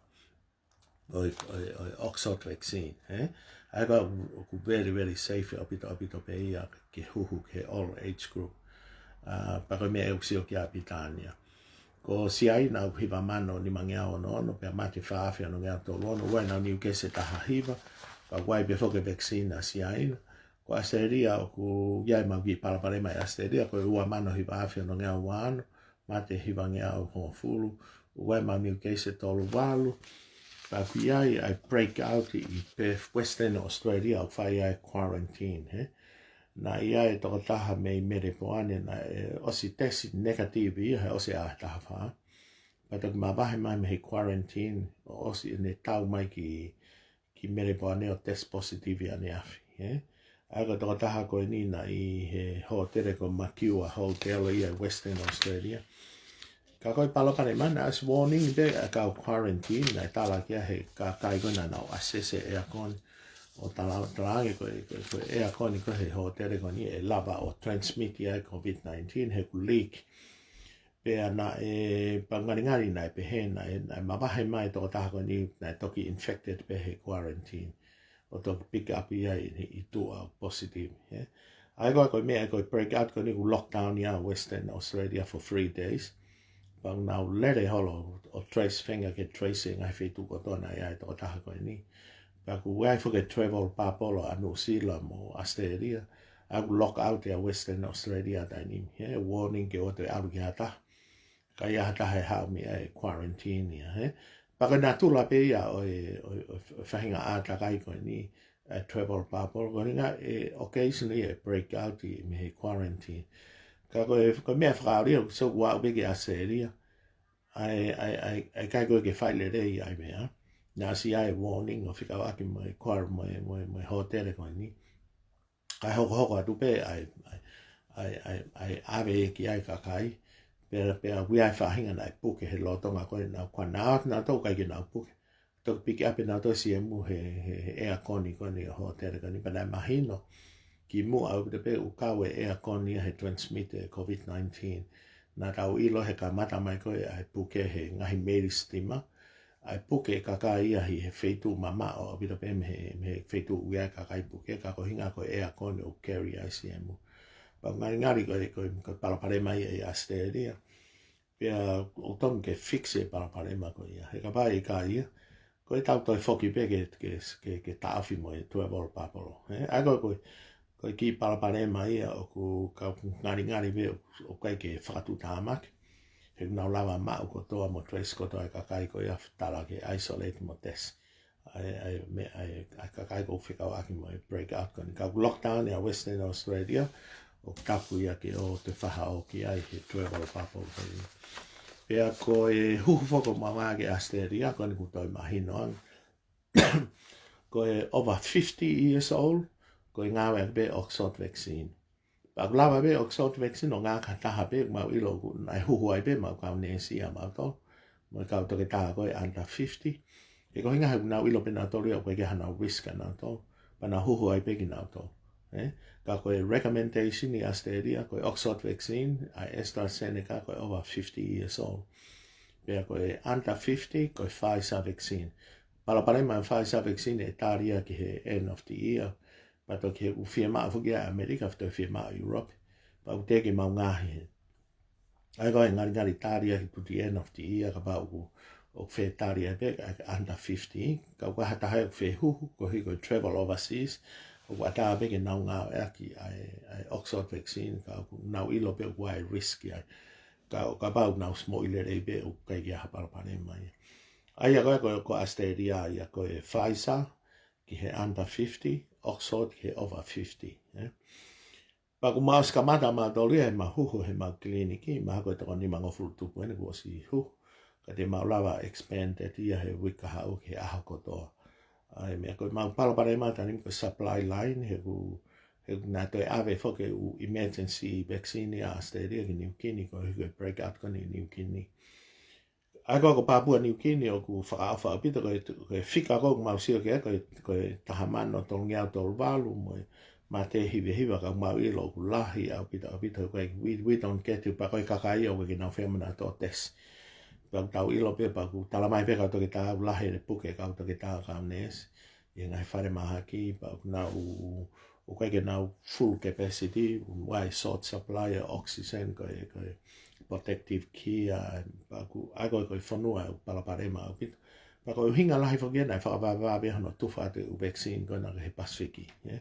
ʻo e, ʻo e, ʻo e Oxford vaccine, ē? ʻA ia ko ē ʻoku very, very safe ʻaupito, ʻaupito pē ia ke huhu ki he all age group. ʻA, pea ko e meʻa ʻoku sio ki ai ʻa Pilitānia. Ko Siaina ʻoku hiva mano nimangeau ono ono, pea mate fā afe onongeau tolu ono, ʻoku ʻi ai ʻenau new case ʻe taha hiva, pea ʻoku ʻi ai pē foki e vaccine ʻa Siaina. Ko ʻAositelēlia ʻoku ʻi ai ʻemau kiʻi palopalema ʻi ʻAositelēlia, ko e ua mano hiva afe onongeau ua ono, mate hivangeau hongofulu, ʻoku ʻi ai ʻemau new case ʻe tolu valu, pea ʻoku ʻi ai ʻa e breakout ʻi Perth, Western Australia, ʻoku fai ai e quarantine, ē? Naʻe ʻi ai e tokotaha mei Melepoane naʻe ʻosi tesi negative ia, he ʻosi ʻaho ʻe taha fā. Pea toki mavahe mai mei he quarantine, ʻo ʻosi ʻene tau mai ki, ki Melepoane ʻo tesi positive ʻaneafi, ē? ʻA ia ko e tokotaha ko eni naʻe ʻi he hōtele ko Makiwa Hotel ia ʻi Western Australia. Ka ko e palopalema naʻe ʻosi warning pē ʻa e kau quarantine, naʻe tala ki ai he kakai ko ē naʻa nau access e aircon, ʻo tala, talaange ko e, ko e, ko e aircon ko ē he hōtele ko eni ʻe lava ʻo transmit ia e COVID nineteen, he ʻoku leak. Pea naʻe, pea ngalingali naʻe pehē, naʻe, naʻe mavahe mai e tokotaha ko eni, naʻe toki infected pē he quarantine. ʻO toki pick up ia ʻi, ʻi tuʻa ʻo positive, ē. ʻA ia ko e, ko e meʻa ko e breakout ko eni ʻoku lockdown ia Western Australia for three days. Pea ʻoku nau lele holo ʻo trace, feinga ke trace e ngaahi feituʻu kotoa naʻe ʻi ai e tokotaha ko eni. Pea ʻoku ʻi ai foki e travel bubble ʻa Nuʻusila mo ʻAositelēlia. ʻA ia ʻoku lock out ia Western Australia taimi ni, ē, warning ke ʻoua toe ʻalu ki ha taha. ʻIkai ha taha ʻe haʻu mei ai ʻe quarantine ia, ē. Pea ko e natula pē ia ʻo e, ʻo e, ʻo e faʻahinga ʻātakai ko eni, e travel bubble, ko e ʻuhinga ʻe occasionally ʻe breakout ia mei he quarantine. Ka ko e, ko e meʻa fakaʻolia, ʻoku sio ʻoku aʻu pē ki ʻAositelēlia, ʻa e, ʻa e, ʻa e, ʻa e ʻikai ko ē ke fai lelei ʻa e meʻa. Naʻe ʻosi ʻi ai e warning ʻo fekauʻaki mo e quar-, mo e, mo e, mo e hōtele ko eni. Kae hokohoko atu pē ʻa e, ʻa e, ʻa e, ʻa e, ʻa e ʻave ki ai e kakai. Pea, pea ʻoku ʻi ai e faʻahinga naʻe puke he lolotonga ko ē naʻa nau, kuo nau ō atu nautolu ʻikai ke nau puke. Toki pick up ʻe nautolu e siemu he, he, he aircon ko eni ʻo e hōtele ko eni, pea naʻe mahino kimuʻa ʻaupito pē ʻoku kau e aircon ia he transmit e COVID nineteen. Naʻa tau ʻilo he kamata mai ko ē ʻa e puke he ngaahi meili sitima, ʻa e puke e kakai ia ʻi he feituʻu mamaʻo ʻaupito pē mei he, mei he feituʻu ʻoku ʻi ai e kakai puke, ka ko e ʻuhinga ko e aircon ʻoku carry ai e siemu. Pea ngalingali ko e, ko e, ko e palopalema ia ʻi ʻAositelēlia. Pea ʻoku totonu ke fix e palopalema ko ia. He kapau ʻe ʻikai ia, ko e tau toe foki pē ke, ke, ke, ke taʻofi mo e travel bubble. Ē, ʻa ia ko e, ko e, ko e kiʻi palopalema ia ʻoku, ka ʻoku ngalingali pē ʻoku, ʻoku ʻikai ke fakatuʻutāmaki. He ʻoku nau lava maʻu kotoa mo trace kotoa e kakai ko ia, tala ke isolate mo test. ʻA e, ʻa e, meʻa, ʻa e, ʻa e kakai ʻoku fekauʻaki mo e breakout ko eni. Ka ʻoku lockdown ia Western Australia, ʻoku tapu ia ke ʻoua toe faʻa ō ki ai he travel bubble ko eni. Pea ko e huhu foki ʻoku mavahe ki ʻAositelēlia, ko eni kuo toe mahino ange. Ko e over fifty years old, ko e ngāueʻaki pē Oxford vaccine. Pea ʻoku lava pē Oxford vaccine ʻo ngāueʻaki ha taha pē, mau ʻilo ʻoku nau huhu ai pē ʻemau kau neesi ʻamautolu, mo e kau toketā ko ē under fifty. He ko e ʻuhinga he ʻoku nau ʻilo pē nautolu ia ʻoku ʻikai ke ʻi ai haʻanau risk ʻanautolu, pea nau huhu ai pē kinautolu. Ē? Ka ko e recommendation ʻi ʻAositelēlia, ko e Oxford vaccine, ʻa e AstraZeneca, ko e over fifty years old. Pea ko e under fifty, ko e Pfizer vaccine. Palopalema e Pfizer vaccine ʻe tali ia ki he end of the year. Pea toki he ʻoku fiemaʻu foki ia ʻe ʻAmelika, toe fiemaʻu ʻe Europe. Pea ʻoku teʻeki ke mau ngaohi. ʻA ia ko e ngalingali tali ia ki he end of the year, kapau ʻoku, ʻoku fie tali ia pē, ʻa e under fifty. Ka ʻoku ʻi ai ha taha ʻoku fie huhu, koeʻuhi ko e travel overseas, ʻoku ʻatā pē ke nau ngāueʻaki ʻa e, ʻa e Oxford vaccine, ka ʻoku nau ʻilo pē ʻoku ʻi ai e risk ai. Ka, kapau ʻoku nau ʻosi moʻui lelei pē ʻoku ʻikai ke ʻi ai ha palopalema ia. ʻA ia ko e, ko e, ko ʻAositelēlia ia ko e Pfizer ki he under fifty, Oxford ki he over fifty, ē. Pea kuo mau ʻosi kamata mautolu ia heʻemau huhu heʻemau kiliniki, mahalo ko e toko nimangofulu tupu eni kuo ʻosi huhu. Ka te mau lava expand ia he uike kahaʻu ki he ʻaho kotoa. ʻA ia meʻa ko ʻemau palopalema taimi ni ko e supply line, he ʻoku, he ʻoku nau toe ʻave foki e ʻū emergency vaccine ʻa ʻAositelēlia ki Niu Kini, koeʻuhi ko e breakout ko eni ʻi Niu Kini. ʻA ia ko, ko Papua Niu Kini ʻoku fakaʻofa ʻaupito, ko e, ko e fika ko ē ʻoku mau sio ki ai, ko e, ko e taha mano tolungeau tolu valu mo e mate hiva hiva, ka ʻoku mau ʻilo ʻoku lahi ʻaupito, ʻaupito, ko e, we, we don't get it, pea ko e kakai ʻoku ʻikai ke nau fiemaʻu ke nau tō tesi. Pea ʻoku tau ʻilo pē, pea ʻoku talamai pē ʻe he kau toketā ʻoku lahi e puke e kau toketā, kau neesi ʻi he ngaahi falemahaki, pea ʻoku nau, ʻoku ʻikai ke nau full capacity, ʻoku ʻi ai e short supply ʻo e oxygen, ko e, ko e protective gear, pea ʻoku, ʻa ia ko e, ko e fonua ʻoku palopalema ʻaupito. Pea ko e ʻuhinga lahi foki ia naʻe fakavavevave hono tufa atu e ʻū vaccine ko ena ki he Pasifiki, ē.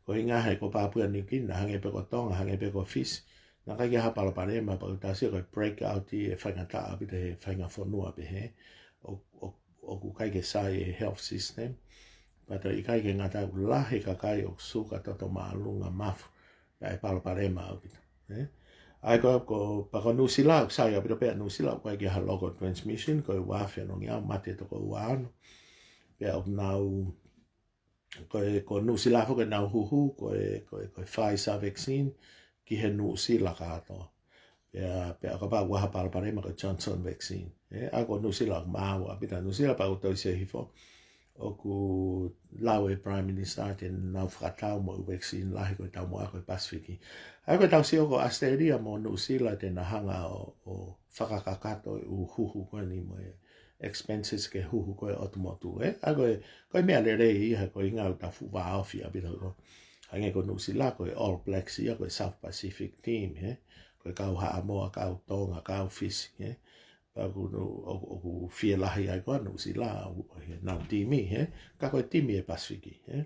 Ko e ʻuhinga he ko Papua Niu Kini, naʻe hangē pē ko Tonga, hangē pē ko Fisi, naʻe ʻikai ke ʻi ai ha palopalema, pea ʻoku tau sio ko e breakout ia ʻe faingataʻa ʻaupito he faʻahinga fonua pehē. ʻO, ʻo, ʻoku ʻikai ke sai e health system. Pea toe ʻikai ke ngata ai, ʻoku lahi e kakai ʻoku suka, toto māʻolunga, mafu, ʻa ia ʻe palopalema ʻaupito, ē. ʻA ia ko, ko, pea ko Nuʻusila ʻoku sai ʻaupito pē ʻa Nuʻusila, ʻoku ʻikai ke ʻi ai ha local transmission, ko e ua afe onongeau mate toko ua ono. Pea ʻoku nau, ko e, ko Nuʻusila foki ʻenau huhu, ko e, ko e, ko e Pfizer vaccine ki he Nuʻusila kātoa. Pea, pea kapau ʻoku ʻi ai ha palopalema ko e Johnson vaccine, ē. ʻA ia ko Nuʻusila ʻoku maau ʻaupito ʻa Nuʻusila, pea ʻoku tau sio hifo ʻoku lau e Prime Minister te nau fakatau mo e vaccine lahi ko e taumuʻa ko e Pasifiki. ʻA ia ko e tau sio ko ʻAositelēlia mo Nuʻusila te nau hanga ʻo, ʻo fakakakato e ʻū huhu ko eni mo e expenses ke huhu ko e ʻotu motu, ē. ʻA ia ko e, ko e meʻa lelei ia, ko e ʻuhinga ʻoku tau fuʻu vāofi ʻaupito ko. Hangē ko Nuʻusila ko e All Blacks ia, ko e South Pacific team, ē. Ko e kau Haʻamoa, kau Tonga, kau Fisi, ē. Pea ʻoku, ʻoku, ʻoku fielahi ai ko ē ʻa Nuʻusila, ʻoku, ʻoku ʻi ai ʻenau timi, ē. Ka ko e timi e Pasifiki, ē.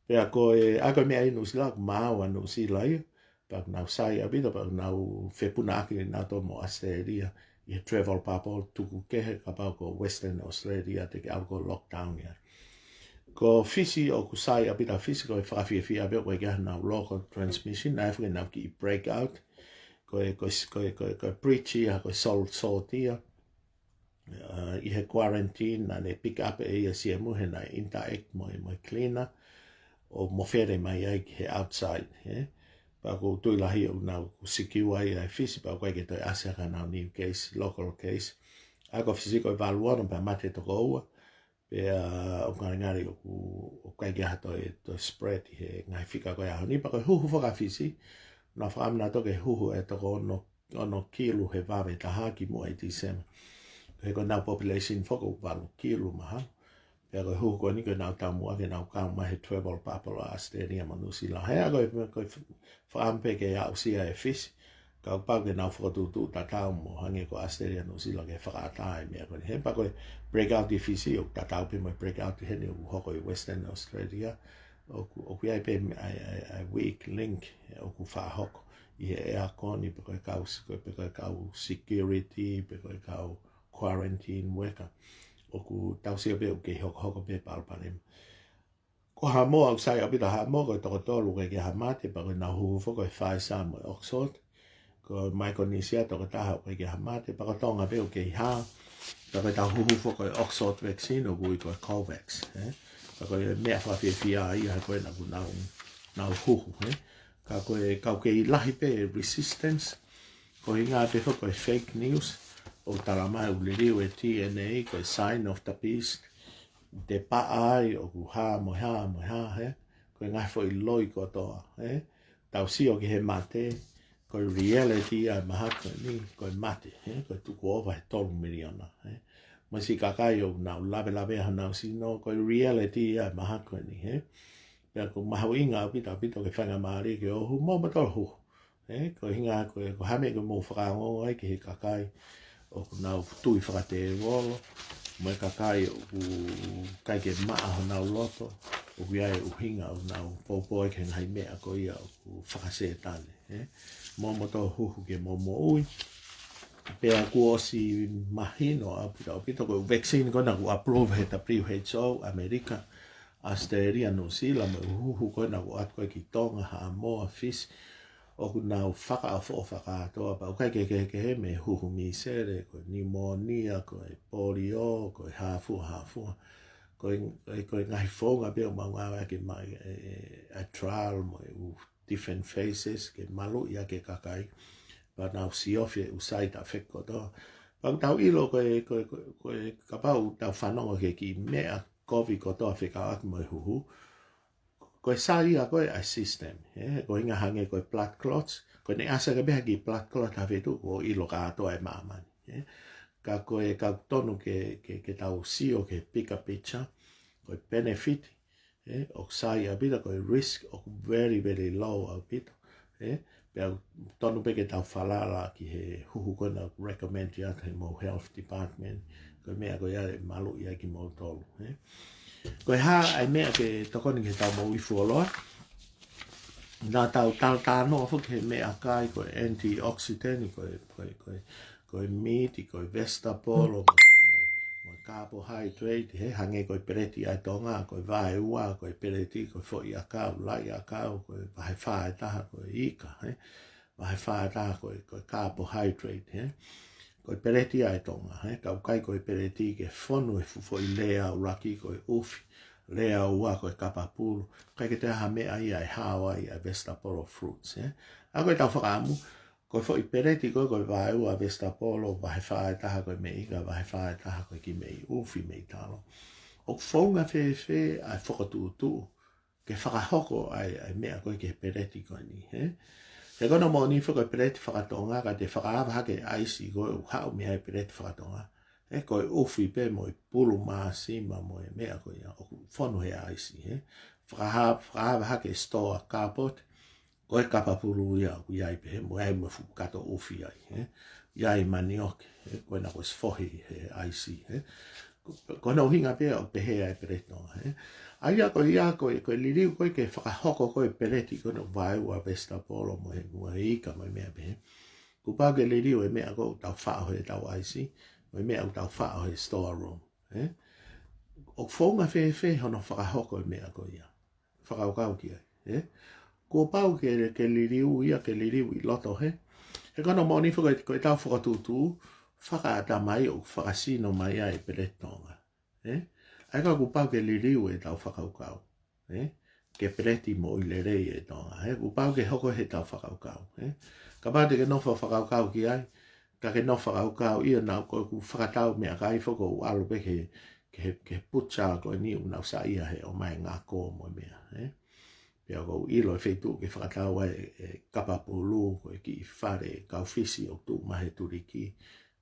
Pea ko e, ʻa ia ko e meʻa ʻi Nuʻusila, ʻoku maau ʻa Nuʻusila ia, pea ʻoku nau sai ʻaupito, pea ʻoku nau fepunaʻaki nautolu mo ʻAositelēlia ʻi he travel bubble tuku kehe kapau ko Western Australia te ke ʻalu ʻo lockdown ia. Ko Fisi ʻoku sai ʻaupito ʻa Fisi, ko e fakafiefia pē ʻoku ʻikai ke ʻi ai haʻanau local transmission, naʻe ʻi ai foki ʻenau kiʻi breakout, ko e, ko e, ko e, ko e, ko e bridge ia, ko e Salt Sort ia. ʻA, ʻi he quarantine, naʻa ne pick up ʻe ia e siemu he naʻe interact mo e, mo e cleaner, ʻo mofele mai ai ki he outside, ē. Pea ʻoku ou tui lahi ʻoku nau secure ai ʻa Fisi, pea ʻoku ʻikai ke toe ʻasi ha haʻanau new case, local case. ʻA ia ko Fisi ko e valu ono pea mate toko ua, pea ʻoku ngalingali ʻoku, ʻoku ʻikai ke ʻi ai ha toe, toe spread ʻi he ngaahi fika ko ē ʻaho ni, pea ko e huhu foki ʻa Fisi, naʻa nau fakaʻamu nautolu ke huhu e toko ono, ono kilu he vave taha kimuʻa ʻi Tīsema. He ko ʻenau population foki ʻoku valu kilu mahalo. Pea ko e huhu ko eni ko ʻenau taumuʻa ke nau kau mai he travel bubble ʻa ʻAositelēlia mo Nuʻusila. He ʻa ia ko e, ko e fakaʻamu pē ke aʻusia ʻe Fisi, kapau ke nau fokotuʻutuʻu tatau mo hangē ko ʻAositelēlia, Nuʻusila ke fakaʻatā e meʻa ko eni. He pea ko e breakout ʻi Fisi ʻoku tatau pē mo e breakout heni ʻoku hoko ʻi Western Australia. ʻOku, ʻoku ʻi ai pē ʻa e, ʻa e, ʻa e weak link ʻoku faʻa hoko ʻi he ʻea ko eni pe ko e kau s-, ko e, pe ko e kau security, pe ko e kau quarantine worker. ʻOku tau sio pē ʻoku kei hokohoko pē palopalema. Ko Haʻamoa ʻoku sai ʻaupito ʻa Haʻamoa, ko e toko tolu ʻoku ʻikai ke ʻi ai ha mate, pea ko ʻenau huhu foki ko e Pfizer mo e Oxford. Ko Micronesia toko taha ʻoku ʻikai ke ʻi ai ha mate, pea ko Tonga pē ʻoku kei hao. Pea ko ʻetau huhu foki ko e Oxford vaccine ʻoku ui ko e Covax, ē. Pea ko e meʻa fakafiefia ia he ko ena ʻoku nau, nau huhu, ē. Ka ko e kau kei lahi pē resistance, ko e ʻuhinga pē foki ko e fake news, ʻoku talamai ʻoku liliu e D N A, ko e sign of the beast, te paʻa ai ʻoku hā mo e hā mo e hā, ē. Ko e ngaahi foʻi loi kotoa, ē. Tau sio ki he mate, ko e reality ʻa e mahaki ni, ko e mate, ē, ko e tuku ʻova he tolu miliona, ē. Mo e siʻi kakai ʻoku nau lavelave honau sino, ko e reality ʻa e mahaki ni, ē. Pea ʻoku mahuʻinga ʻaupito, ʻaupito ke faingamālie ke ʻohu, mou moutolu huhu. Ē, ko e ʻuhinga ko e, ko e hā e meʻa ʻoku mou fakaongoongo ai ki he kakai ʻoku nau tui fakatēvolo, mo e kakai ʻoku ʻikai ke maʻa honau loto, ʻoku ʻi ai e ʻuhinga ʻoku nau poupou ai ki he ngaahi meʻa ko ia ʻoku fakasētane, ē? Mou moutolu huhu ke mou moʻui, Pea kuo ʻosi mahino ʻaupito, ʻaupito ko e vaccine ko ena kuo approve he W H O, ʻAmelika, ʻAositelēlia, Nuʻusila, mo e huhu ko ena kuo ʻoatu ko ē ki Tonga, Haʻamoa, Fisi, ʻoku nau fakaʻofoʻofa kātoa, pea ʻoku ʻikai ke kehekehe mei he huhu misele, ko e pneumonia, ko e polio, ko e hā fua, hā fua. Ko e, ko e, ko e ngaahi founga pē ʻoku mau ngāueʻaki mai, e, e, ʻa e trial mo e ʻū different phases ke maluʻi ʻaki e kakai. Pea nau siofi e ʻū side effect kotoa. Pea ʻoku tau ʻilo ko e, ko e, ko e, ko e kapau ʻoku tau fanongo ki he kiʻi meʻa kovi kotoa fekauʻaki mo e huhu, ko e sai ia ko ē ʻa e system, ē? Ko e ʻuhinga hangē ko e blood clots, ko ʻene ʻasi ange pē ha kiʻi blood clot ha feituʻu, kuo ʻilo kātoa ʻe māmani, ē? Ka ko e, ka ʻoku tonu ke, ke, ke tau sio ki he bigger picture, ko e benefit, ē? ʻOku sai ʻaupito, ko e risk ʻoku very, very low ʻaupito, ē? Pea ʻoku tonu pē ke tau falala ki he huhu ko ena ʻoku recommend ʻe he ʻemau health department, ko e meʻa ko ia ʻe maluʻi ai kimoutolu, ē? Ko e hā ʻa e meʻa ke tokoni ki heʻetau moʻui fuoloa? Naʻa tau talatalanoa foki he meʻakai, ko e antioxidant, ko e, ko e, ko e, ko e meat, ko e vegetable, mo e, mo e, mo e carbohydrate, ē, hangē ko e peleti ʻa e Tonga, ko e vaeua, ko e peleti, ko e foʻi ʻakau, laʻi ʻakau, ko e vahe fā ʻe taha, ko e ika, ē? Vahe fā ʻe taha ko e, ko e carbohydrate, ē? Ko e peleti ʻa e Tonga, ē? Ka ʻoku ʻikai ko e peleti ke fonu he fuʻu foʻi lea ʻuluaki ko e ʻufi, lea ua ko e kapapulu, ʻikai ke toe ʻi ai ha meʻa ia ʻe hao ai ʻa e vegetable or fruits, ē? ʻA ia ko ʻetau fakaʻamu, ko e foʻi peleti ko ē, ko e vaeua, vegetable, vahe fā ʻe taha ko e meʻi ika, vahe fā ʻe taha ko e kiʻi meʻi ʻufi, meʻi talo. ʻOku founga fēfē ʻa e fokotuʻutuʻu ke fakahoko ʻa e, ʻa e meʻa ko ē ki he peleti ko eni, ē? He ko hono moʻoni foki ko e peleti fakatonga, ka te fakaava hake e ʻaisi ko ē ʻoku haʻu mei ai e peleti fakatonga, ē, ko e ʻufi pē mo e pulu māsima mo e meʻa ko ia ʻoku fonu he ʻaisi, ē? Fakaha-, fakaava hake e store cardboard, ko e kapapulu ia ʻoku ʻi ai pē, mo e ai mo e fuʻu kato ʻufi ai, ē? ʻI ai e manioke, ē? Ko ena kuo ʻosi fohi he ʻaisi, ē? Ko, ko hono ʻuhinga pē ʻoku pehē ai e peleti Tonga, ē? ʻA ia ko ia ko e, ko e liliu ko ē ke fakahoko ko ē e peleti ko ena vaeua, vegetable mo e, mo e ika mo e meʻa pehē, kuo pau ke liliu e meʻa ko ē ʻoku tau faʻo heʻetau ʻaisi, mo e meʻa ʻoku tau faʻo he store room, ē? ʻOku founga fēfē hono fakahoko e meʻa ko ia? Fakakaukau ki ai, ē? Kuo pau ke, ke liliu ia, ke liliu ʻi loto hē? He ko hono moʻoni foki ko e, ko ʻetau fokotuʻutuʻu fakaʻatamai ʻoku fakasino mai ai e peleti Tonga, ē? ʻA ia ka kuo pau ke liliu ʻetau fakakaukau, ē? Ke peleti moʻui lelei e Tonga, ē? Kuo pau ke hoko heʻetau fakakaukau, ē? Kapau te ke nofo ʻo fakakaukau ki ai, ka ke nofo ʻo fakakaukau ia naʻa ʻoku, ʻoku fakatau meʻakai foki ʻoku ʻalu pē ki he, ki he, ki he butcher ko eni ʻoku nau saiʻia he ʻomai e ngako mo e meʻa, ē? Pea ʻoku ou ʻilo e feituʻu ke fakatau ai e, e kapapulu, ko e kiʻi fale kau Fisi ʻoku tuʻu mai he tuliki.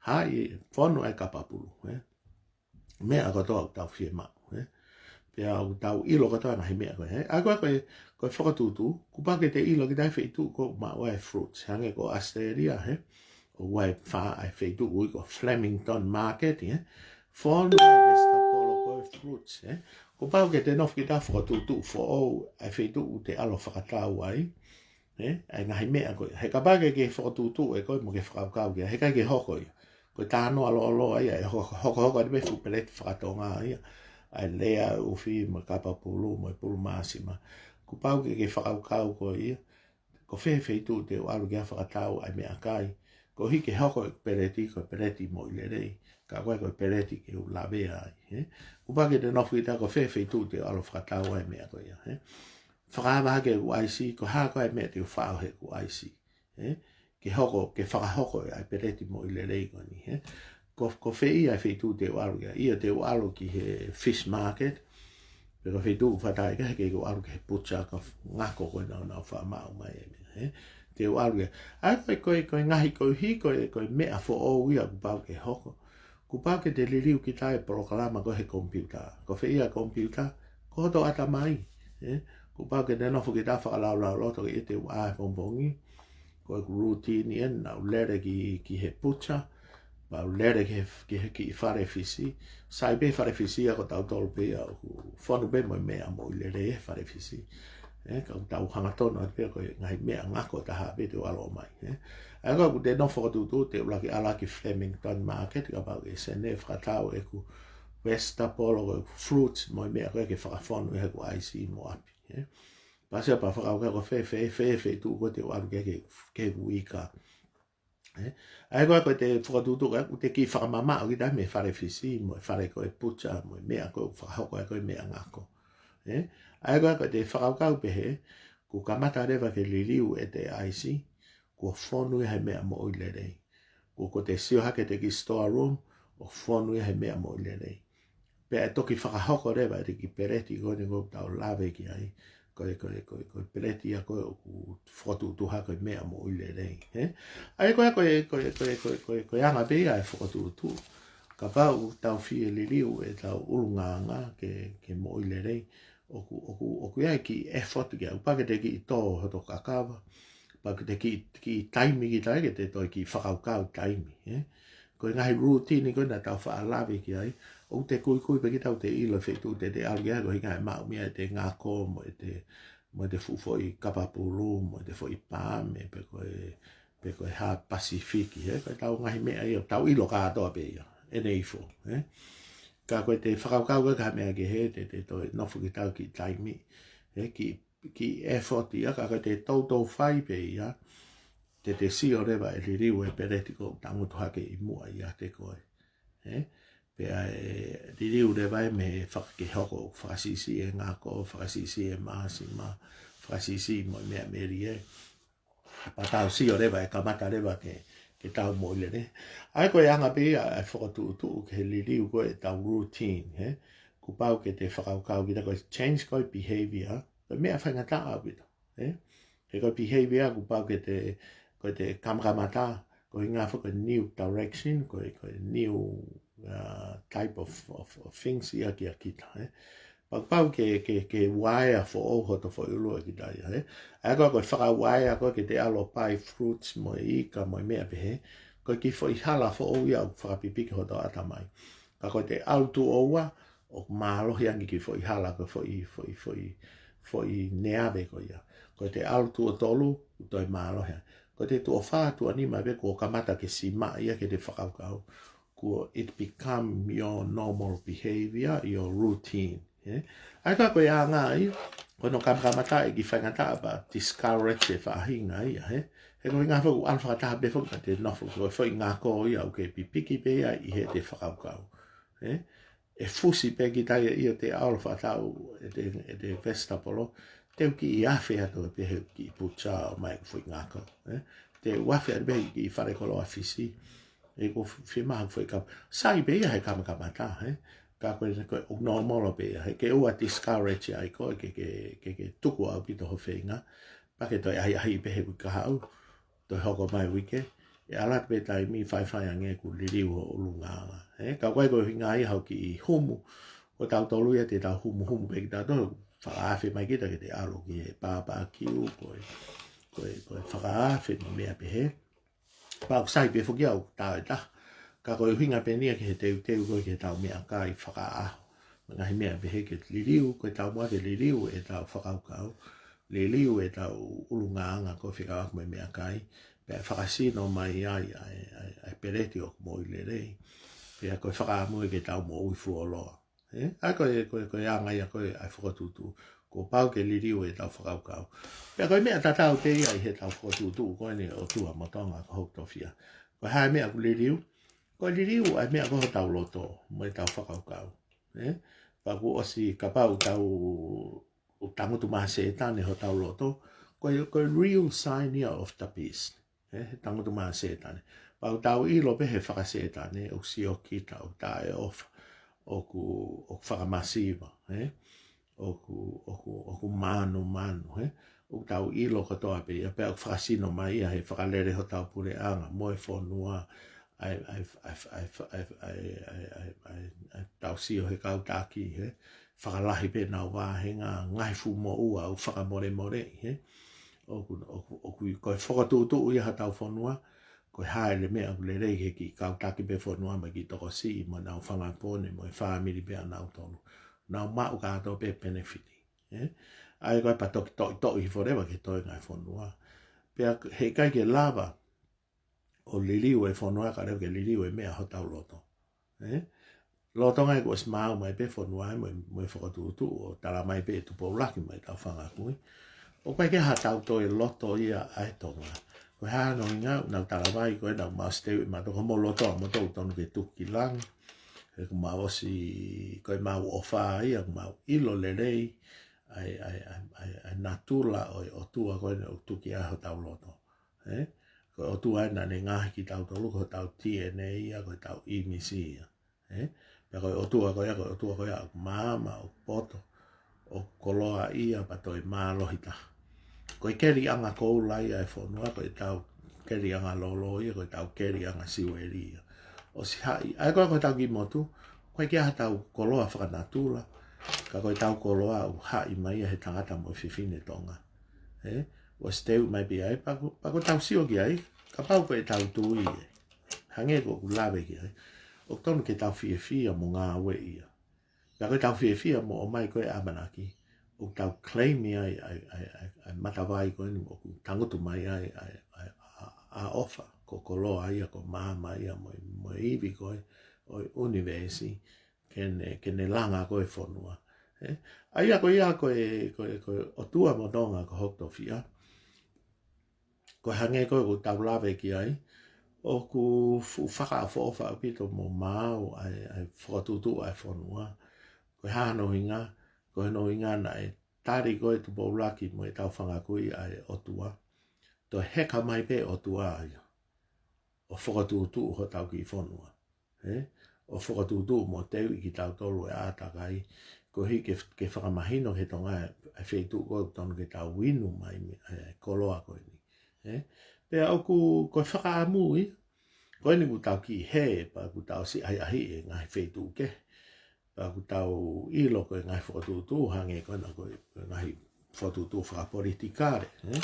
Haʻi, fonu ai e kapapulu, ē? Meʻa kotoa ʻoku tau fiemaʻu, ē? Pea ʻoku tau ʻilo kotoa e ngaahi meʻa ko ē, ē? ʻA ia ko e, ko e, ko e fokotuʻutuʻu, kuo pau ke te ʻilo kita e feituʻu ʻoku maʻu ai e fruits, hangē ko ʻAositelēlia, ē? ʻOku ʻi ai e fā, ʻa e feituʻu ʻoku ui ko Flemington Market, ē? Fonu ai e vegetable ko e fruits, ē? Kuo pau ke te nofo kita ʻo fokotuʻutuʻu foʻou ʻa e feituʻu ʻoku te ʻalu ʻo fakatau ai, ē? ʻA e ngaahi meʻa ko ē. He kapau ke, ke fokotuʻutuʻu ʻe koe mo ke fakakaukau ki ai, heʻikai ke hoko ia. Ko e talanoa lōloa ia, ʻe hoko, hokohoko atu pē fuʻu peleti fakatonga ia, ʻa e lea ʻufi mo e kapapulu mo e pulu māsima. Kuo pau ke, ke fakakaukau koe ia, ko fē feituʻu te u ʻalu ki ai ʻo fakatau ʻa e meʻakai, koeʻuhi ke hoko e peleti ko e peleti moʻui lelei, ka ʻoku ʻikai ko e peleti ke u lavea ai, ē? Kuo pau ke te nofo kita, ko fē feituʻu te u ʻalu ʻo fakatau ʻa e meʻa ko ia, ē? Fakaava hake e ʻū ʻaisi, ko e hā ko ā e meʻa te u faʻo he ʻū ʻaisi, ē? Ke hoko, ke fakahoko ʻa e peleti moʻui lelei ko eni, ē? Ko, ko fē ia e feituʻu te u ʻalu ki ai? ʻIo, te u ʻalu ki he fish market, pe ko e feituʻu ʻoku fakaʻatā ai, ka heʻikai ke u ʻalu ki he butcher ka f-, ngako ko ē naʻa nau faʻa maʻu mai e meʻa, ē? Te u ʻalu ki ai. ʻA ia ko e, ko e, ko e ngaahi koeʻuhi, ko e, ko e meʻa foʻou ia kuo pau ke hoko. Kuo pau ke te liliu kita e polokalama ko ē he komipiuta. Ko fē ia e komipiuta? Ko hoto ʻatamai, ē? Kuo pau ke te nofo kita ʻo fakalaulauloto ki ai, te u ʻā he pongipongi, ko ʻeku routine eni, naʻa ku lele ki, ki he butcher, pea u lele ki he, ki he kiʻi fale Fisi. Sai pē fale Fisi ia, ko tautolu pē ia ʻoku fonu pē mo e meʻa moʻui lelei he fale Fisi. ʻE, ka ʻoku tau hangatonu atu pē ko e ngaahi meʻangako taha pē te u ʻalu mai, ʻe. ʻA ia ko ē ʻoku te nofo fokotuʻutuʻu te u ʻuluaki ʻalu ki Flemington Market, kapau ʻe sene fakatau ʻeku vegetable ko e fruits mo e meʻa ko ē ke fakafonu ʻi heʻeku ʻaisi mo ʻapi, ʻe. Pea ʻosi ia pea fakakaukau ko fē, fē, fē, feituʻu ko ē te u ʻalu ki ai ke, ke uika. ʻE, ʻa ia ko ē ko e te fokotuʻutuʻu ko ē ʻoku te kiʻi fakamamaʻo kita mei he fale fisi, mo e fale ko e pucha, mo e meʻa ko ē ʻoku fakahoko ai ko e meʻangako. ʻE, ʻa ia ko ē ko e te fakakaukau pehē, kuo kamata leva ke liliu ʻete ʻaisi, kuo fonu ia he meʻa moʻui lelei. Kuo, ko te sio hake te kiʻi store room, ʻoku fonu ia he meʻa moʻui lelei. Pea ʻe toki fakahoko leva ʻete kiʻi peleti ko eni ʻoku tau lave ki ai. Ko e, ko e, ko e, ko e peleti ia ko ē ʻoku fokotuʻutuʻu hake ko e meʻa moʻui lelei, ʻe. ʻA ia ko e, ko e, ko e, ko e, ko e, ko e, ko e anga pē ia e fokotuʻutuʻu. Kapau ʻoku tau fie liliu ʻetau ʻulungaanga ke, ke moʻui lelei. ʻOku, ʻoku, ʻoku ʻi ai e kiʻi effort ki ai. ʻOku pau ke te kiʻi tō hoto kakava. Pau ke te kiʻi, kiʻi taimi kita ke te toe kiʻi fakakaukau taimi, ʻe. Ko e ngaahi routine ko ē naʻa tau faʻa lave ki ai, ʻoku te kuikui pē kita ʻoku te ʻilo e feituʻu te te ʻalu ki ai, ko e ʻuhinga e maʻu meʻa ʻete ngako mo ʻete, mo ʻete fuʻu foʻi kapa pulu, mo ʻete foʻi paame, pe ko e, pe ko e hā Pasifiki, ʻe. Ko ʻetau ngaahi meʻa ia, tau ʻilo kātoa pē ia, ʻene ifo, ʻe. Ka ko e te fakakaukau ko ē ki ha meʻa kehe, te, te toe nofo kita kiʻi taimi, ʻe, kiʻi kiʻi effort ia, ka ko e te toutou fai pē ia, te te sio leva ʻe liliu e peleti ʻoku tangutu hake ʻi muʻa ʻiate koe, ʻe. Pea ʻe liliu leva ē mei he faka-, ke hoko ʻoku fakasiʻisiʻi e ngako, fakasiʻisiʻi e māsima, fakasiʻisiʻi mo e meʻa melie. Pea tau sio leva ʻe kamata leva ke, ke tau moʻui lelei. ʻA ia ko e anga pē ia e fokotuʻutuʻu ke liliu ko ē ʻetau routine, ʻe. Kuo pau ke te fakakaukau kita ko e change ko ē behavior, ko e meʻa faingataʻa ʻaupito, ʻe. He ko e behavior kuo pau ke te, ko e te kamakamata, ko e ʻuhinga foki ko e new direction, ko e, ko e new, uh, type of, of, of things ia kia kita, ʻe. Pea kuo pau ke, ke, ke uaea foʻou hoto foʻi ʻulu ʻe kita ia, ʻe. ʻA ia ko e, ko e fakauaea ko ē ke te ʻalu ʻo pai fruits mo e ika mo e meʻa pehē, ko e kiʻi foʻi hala foʻou ia ʻoku fakapipiki hoto ʻatamai. Ka ko e te ʻalu tuʻo ua, ʻoku mālohi ange kiʻi foʻi hala, ko e foʻi, foʻi, foʻi, foʻi neave ko ia. Ko e te ʻalu tuʻo tolu, ʻoku toe mālohi ange. Ko e te tuʻo fā, tuʻo nima pē kuo kamata ke simaʻi ia ke te fakakaukau. Kuo it become your normal behavior, your routine, ʻe. ʻA ia ka ko e anga ia, ko hono kamakamata ʻe kiʻi faingataʻa pea discourage e faʻahinga ia, ʻe. He ko e ʻuhinga foki ʻoku ʻalu fakataha pē foki pea te nofo, ko e foʻi ngako ia ʻoku ke pipiki pē ia ʻi heʻete fakakaukau, ʻe. ʻE fusi pē kita ia ʻi heʻete ʻalu ʻo fakatau ʻete, ʻete vegetable, te u kiʻi afe atu pē he kiʻi pucha ʻo ʻomai ʻeku foʻi ngako, ʻe. Te u afe atu pē he kiʻi fale koloa fisi, ʻe, ko e fiemaʻu foʻi kama. Sai pē ia he kamakamata, ʻe. Ka ko e, ko e ʻoku normal pē ia, he ke ʻoua discourage ai koe ke, ke, ke, ke tuku ʻaupito ho feinga. Pea ke toe ʻahiʻahiʻi pē he uike kahaʻu, toe hoko mai uike, ʻe ʻalu atu pē taimi faifai ange kuo liliu ho ʻulungaanga, ʻe. Ka ko e, ko e ʻuhinga ia hoʻo kiʻi humu, ko tautolu ia te tau humuhumu pē kitautolu, fakaafe mai kita ke te ʻalu ki he pāpakiu, ko e, ko e, ko e fakaafe mo e meʻa pehē. Pea ʻoku sai pē foki ia ʻoku tau ʻi taha. Ka ko e ʻuhinga pē eni ia ki he teuteu ko ē ki heʻetau meʻakai fakaʻaho. Mo e ngaahi meʻa pehē ke liliu, ko e taumuʻa ke liliu ʻetau fakakaukau, liliu ʻetau ʻulungaanga ko e fekauʻaki mo e meʻakai, pea fakasino mai ai ʻa e, ʻa e, ʻa e peleti ʻoku moʻui lelei. Pea ko e fakaʻamu ia ke tau moʻui fuoloa. ʻE, ʻa ia ko e, ko e, ko e anga ia ko ē ʻa e fokotuʻutuʻu. Kuo pau ke liliu ʻetau fakakaukau. Pea ko e meʻa tatau pē ia ʻi heʻetau fokotuʻutuʻu ko eni ʻo ʻOtua mo Tonga ko hoku tofiʻa. Ko e hā e meʻa ʻoku liliu? Ko e liliu ʻa e meʻa ko hotau loto mo ʻetau fakakaukau. ʻE? Pea kuo ʻosi kapau tau ʻoku tangutu maʻa Sētane hotau loto, ko e, ko e real sign ia of the beast. ʻE, he tangutu maʻa Sētane. Pea ʻoku tau ʻilo pē he faka-Sētane, ʻoku sio kita, ʻoku taʻeʻofa, ʻoku, ʻoku fakamasiva, ʻe? ʻOku, ʻoku, ʻoku manumanu, ʻe? ʻOku tau ʻilo kotoa pē ia, pea ʻoku fakasino mai ia he fakalele hotau puleʻanga, mo e fonua, ʻa e, ʻa e, ʻa e, ʻa e, ʻa e, ʻa e, ʻa e, ʻa e, ʻa e, ʻa e, tau sio he kau taki, ʻe? Fakalahi pē ʻenau vāhenga, ngaahi fuʻu moʻua ʻoku fakamolemoleʻi, ʻe? ʻOku, ʻoku, ʻoku, ko e fokotuʻutuʻu ia hotau fonua, ko e hā e meʻa ʻoku lelei ki he kiʻi kau taki pē fonua mo e kiʻi tokosiʻi mo ʻenau fanga pōne mo e fāmili pē ʻanautolu. Nau maʻu kātoa pē penefiti. ʻE? ʻA ia ko e pea toki toʻitoʻi forever ki he toenga e fonua. Pea heʻikai ke lava ʻo liliu e fonua ka leva ke liliu e meʻa hotau loto. ʻE? Lolotonga ia kuo ʻosi maau mai pē fonua mo, mo e fokotuʻutuʻu ʻo tala mai pē ʻe Tupou ʻUluaki mo ʻetau fanga kui. ʻOku ʻikai ke ʻi ai haʻatau toe loto ia ʻa e Tonga. Ko e hā hono ʻuhinga? Nau talavai ko ē, nau maʻu ʻosi teuʻi mautolu, ko homou loto ʻamoutolu tonu ke tuku ki langi. He ʻoku mau ʻosi, ko e mau ʻofa ia, ʻoku mau ʻilo lelei ʻa e, ʻa e, ʻa e, ʻa e, ʻa e natula ʻo e ʻOtua ko ē naʻe tuku ai hotau loto. ʻE? Ko e ʻOtua ē naʻa ne ngaohi kitautolu, ko hotau T N A ia, ko ʻetau ʻīmisi ia. ʻE? Pea ko e ʻOtua ko ia, ko e ʻOtua ko ia ʻoku maama, ʻoku poto, ʻoku koloaʻia, pea toe mālohi taha. Ko e keliʻanga koula ia e fonua, ko ʻetau keliʻanga lolo ia, ko ʻetau keliʻanga siueli ia. ʻOsi haʻi, ʻa ia ko ē ko ʻetau kiʻi motu, ʻoku ʻikai ke ʻi ai haʻatau koloa fakanatula, ka ko ʻetau koloa ʻoku haʻi mai ia he tangata mo e fefine Tonga. ʻE? ʻOsi teuʻi mai pē ai, pea ʻoku, pea ʻoku tau sio ki ai, kapau ko ʻetau tui ē. Hangē ko ʻeku lave ki ai. ʻOku tonu ke tau fiefia mo ngāueʻi ia. Pea ko ʻetau fiefia mo ʻomai ko ē ʻamanaki, ʻoku tau claim ai ʻa e, ʻa e, ʻa e, ʻa e matavai ko eni ʻoku tangutu mai ai ʻa e, ʻa e, ʻa e, ʻa e ʻofa, ko e koloa ia, ko e maama ia, mo e, mo e ivi ko ē ʻo e ʻunivēsi, ke ne, ke ne langa ko ē e fonua. ʻE? ʻA ia ko ia ko e, ko e, ko e ʻOtua mo Tonga ko hoku tofiʻa. Ko e hangē ko ē ʻoku tau lave ki ai, ʻoku fuʻu fakaʻofoʻofa ʻaupito mo maau ʻa e, ʻa e fokotuʻutuʻu ʻa e fonua. Ko e hā hono ʻuhinga? Ko hono ʻuhinga naʻe tali ko ē ʻe Tupou ʻUluaki mo ʻetau fanga kui ʻa e ʻOtua. Toe heka mai pē ʻOtua ia ʻo fokotuʻutuʻu hotau kiʻi fonua. ʻE? ʻO fokotuʻutuʻu mo teuʻi kitautolu e ʻātakai, koeʻuhi ke, ke fakamahino ki he Tonga e feituʻu ko ē ʻoku tonu ke tau inu mai mei ai e koloa ko eni. ʻE? Pea ʻoku, ko e fakaʻamu ia, ko eni kuo tau kiʻi hē, pea kuo tau ʻosi ʻahiʻahiʻi e ngaahi feituʻu kehe. Pea kuo tau ʻilo ko e ngaahi fokotuʻutuʻu, hangē ko ena ko e, ko e ngaahi fokotuʻutuʻu fakapolitikale, ʻe?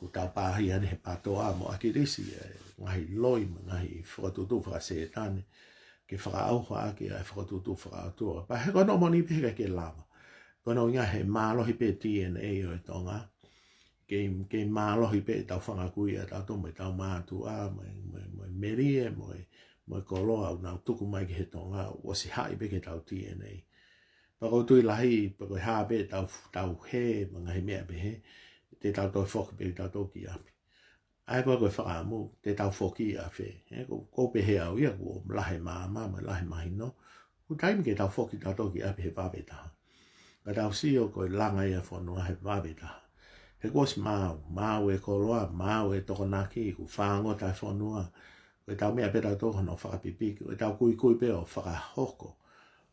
Kuo tau pāhia ni he PTOA mo ʻAkilisi, e ngaahi loi mo e ngaahi fokotuʻutuʻu fakasētane, ke fakaʻauha ʻaki ʻa e fokotuʻutuʻu fakaʻotua. Pea he ko hono moʻoni pē heʻikai ke lava. Ko hono ʻuhinga he mālohi pē T N A ʻo e Tonga, kei, kei mālohi pē ʻetau fanga kui ʻatautolu mo ʻetau mātuʻa, mo e, mo e, mo e melie, mo e, mo e koloa ʻoku nau tuku mai ki he Tonga, ʻosi haʻi pē ki heʻetau T N A. Pea ʻoku ou tui lahi, pea ko e hā pē ʻetau, tau hē, mo e ngaahi meʻa pehē, te tau toe foki pē tautolu ki ʻapi. ʻA ia ko e, ko e fakaʻamu, te tau foki ʻafē. ʻE, ʻoku, ʻoku ou pehē au ia, kuo lahi e maama, mo e lahi e mahino. Kuo taimi ke tau foki tautolu ki ʻapi he vave taha. Ka tau sio ko e langa ia e fonua he vave taha. He kuo ʻosi maau, maau e koloa, maau e tokonaki, kuo fāngota e fonua. Ko ʻetau meʻa pē tautolu hono fakapipiki, ko ʻetau kuikui pē ʻo fakahoko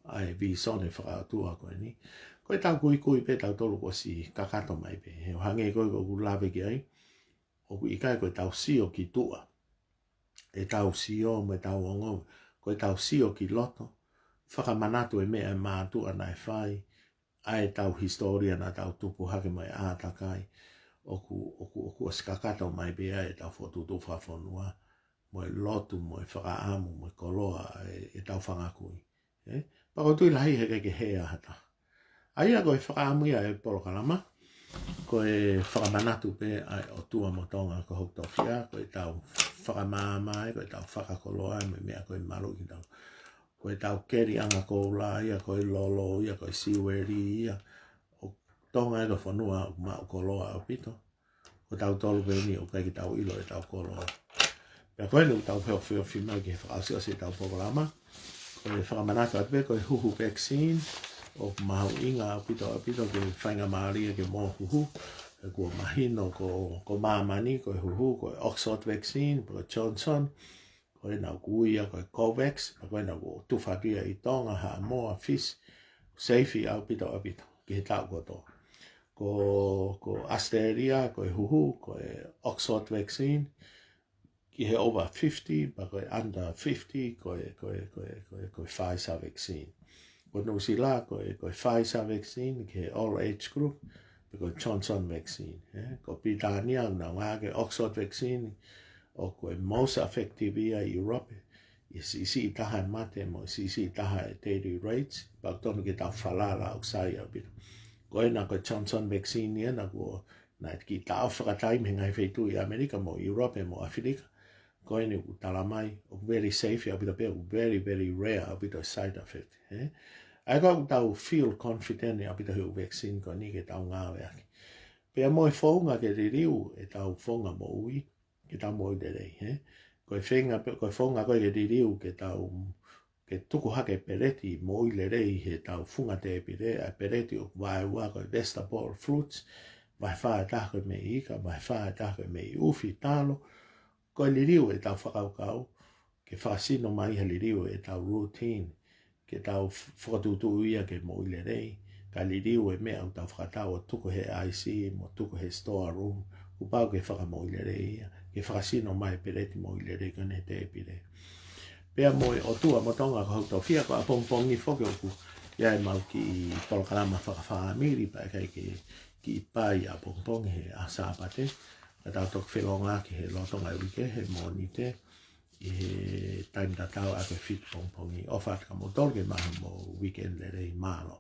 ʻa e vīsone fakaʻotua ko eni. Ko ʻetau kuikui pē tautolu kuo ʻosi kakato mai pē. He ʻo hangē ko ē ʻoku ou lave ki ai, ʻoku ʻikai ko ʻetau sio ki tuʻa. ʻEtau sio mo ʻetau ongo, ko ʻetau sio ki loto, fakamanatu e meʻa e mātuʻa naʻe fai, ʻa ʻetau hisitōlia naʻa tau tupu hake mo e ʻātakai, ʻoku, ʻoku, ʻoku ʻosi kakato mai pē ai ʻetau fokotuʻutuʻu fakafonua, mo e lotu, mo e fakaʻamu, mo e koloa, ʻe, ʻetau fanga kui. ʻE? Pea ʻoku ou tui lahi heʻikai ke hē ʻa ha taha. ʻA ia ko e fakaʻamu ia e polokalama, ko e fakamanatu pē ʻa e ʻOtua mo Tonga ko hoku tofiʻa, ko ʻetau fakamaama ē, ko ʻetau fakakoloa ē, mo e meʻa ko ē ʻoku maluʻi kitautolu. Ko ʻetau keliʻanga koula ia, ko e lolo ia, ko e siueli ia, ʻo Tonga ē ko e fonua ʻoku maʻu koloa ʻaupito. Ko tautolu pē eni ʻoku ʻikai ke tau ʻilo ʻetau koloa. Pea ko eni ʻoku tau feʻofoʻofi mai ki he fakaʻosiʻosi ʻetau polokalama. Ko e fakamanatu atu pē ko e huhu vaccine, ʻoku mahuʻinga ʻaupito, ʻaupito ke faingamālie ke mou huhu. He kuo mahino ko, ko māmani, ko e huhu, ko e Oxford vaccine, ko e Johnson, ko ena ʻoku ui ia ko e COVAX, pea ko ena ʻoku tufa atu ia ʻi Tonga, Haʻamoa, Fisi, seifi ʻaupito, ʻaupito, ki he taʻu kotoa. Ko, ko ʻAositelēlia, ko e huhu, ko e Oxford vaccine, ki he over fifty, pea ko e under fifty, ko e, ko e, ko e, ko e, ko e Pfizer vaccine. Ko Nuʻusila, ko e, ko e Pfizer vaccine, ki he all age group, pea ko e Johnson vaccine, ē? Ko Pilitānia, ʻoku nau ngāueʻaki e Oxford vaccine, ʻoku ʻi ai e most effective ia ʻi Europe, ʻi he siʻisiʻi taha e mate, mo e siʻisiʻi taha e daily rates, pea ʻoku tonu ke tau falala ʻoku sai ʻaupito. Ko ena ko e Johnson vaccine ia naʻa kuo, naʻe kiʻi taʻofi fakataimi he ngaahi feituʻu ʻi ʻAmelika mo ʻIulope mo ʻAfilika. Ko eni ʻoku tala mai, ʻoku very safe ʻaupito pea ʻoku very, very rare ʻaupito side effect, ē? ʻA ia ko ʻoku tau feel confident ʻaupito he ʻū vaccine ko eni ke tau ngāueʻaki. Pea mo e founga ke liliu ʻetau founga moʻui, ke tau moʻui lelei, ē? Ko e feinga pē, ko e founga ko ē ke liliu ke tau, ke tuku hake peleti moʻui lelei heʻetau funga tēpile, ʻa e peleti ʻoku vaeua ko e vegetable, fruits, vahe fā ʻe taha ko e meʻi ika, vahe fā ʻe taha ko e meʻi ʻufi, talo. Ko e liliu ʻetau fakakaukau, ke fakasino mai ha liliu ʻetau routine, ke tau f-, fakatuʻutuʻu ia ke moʻui lelei, kae liliu e meʻa ʻoku tau fakatau ʻo tuku he ʻaisi mo tuku he store room, kuo pau ke fakamoʻui lelei ia, ke fakasino mai peleti moʻui lelei ko eni he tēpile. Pea mo e ʻOtua mo Tonga ko hoku tofiʻa, ko ʻapongipongi foki ʻoku ʻi ai ʻemau kiʻi polokalama fakafāmili, pea ʻikai ke kiʻi pai ʻapongipongi he ʻaho Sāpate, ka tau toki felōngoaki he lolotonga e uike, he Mōnite, ʻi he taimi tatau ʻa e fitu pongipongi. ʻOfa atu kia moutolu ke maʻu mo e weekend lelei, mālō.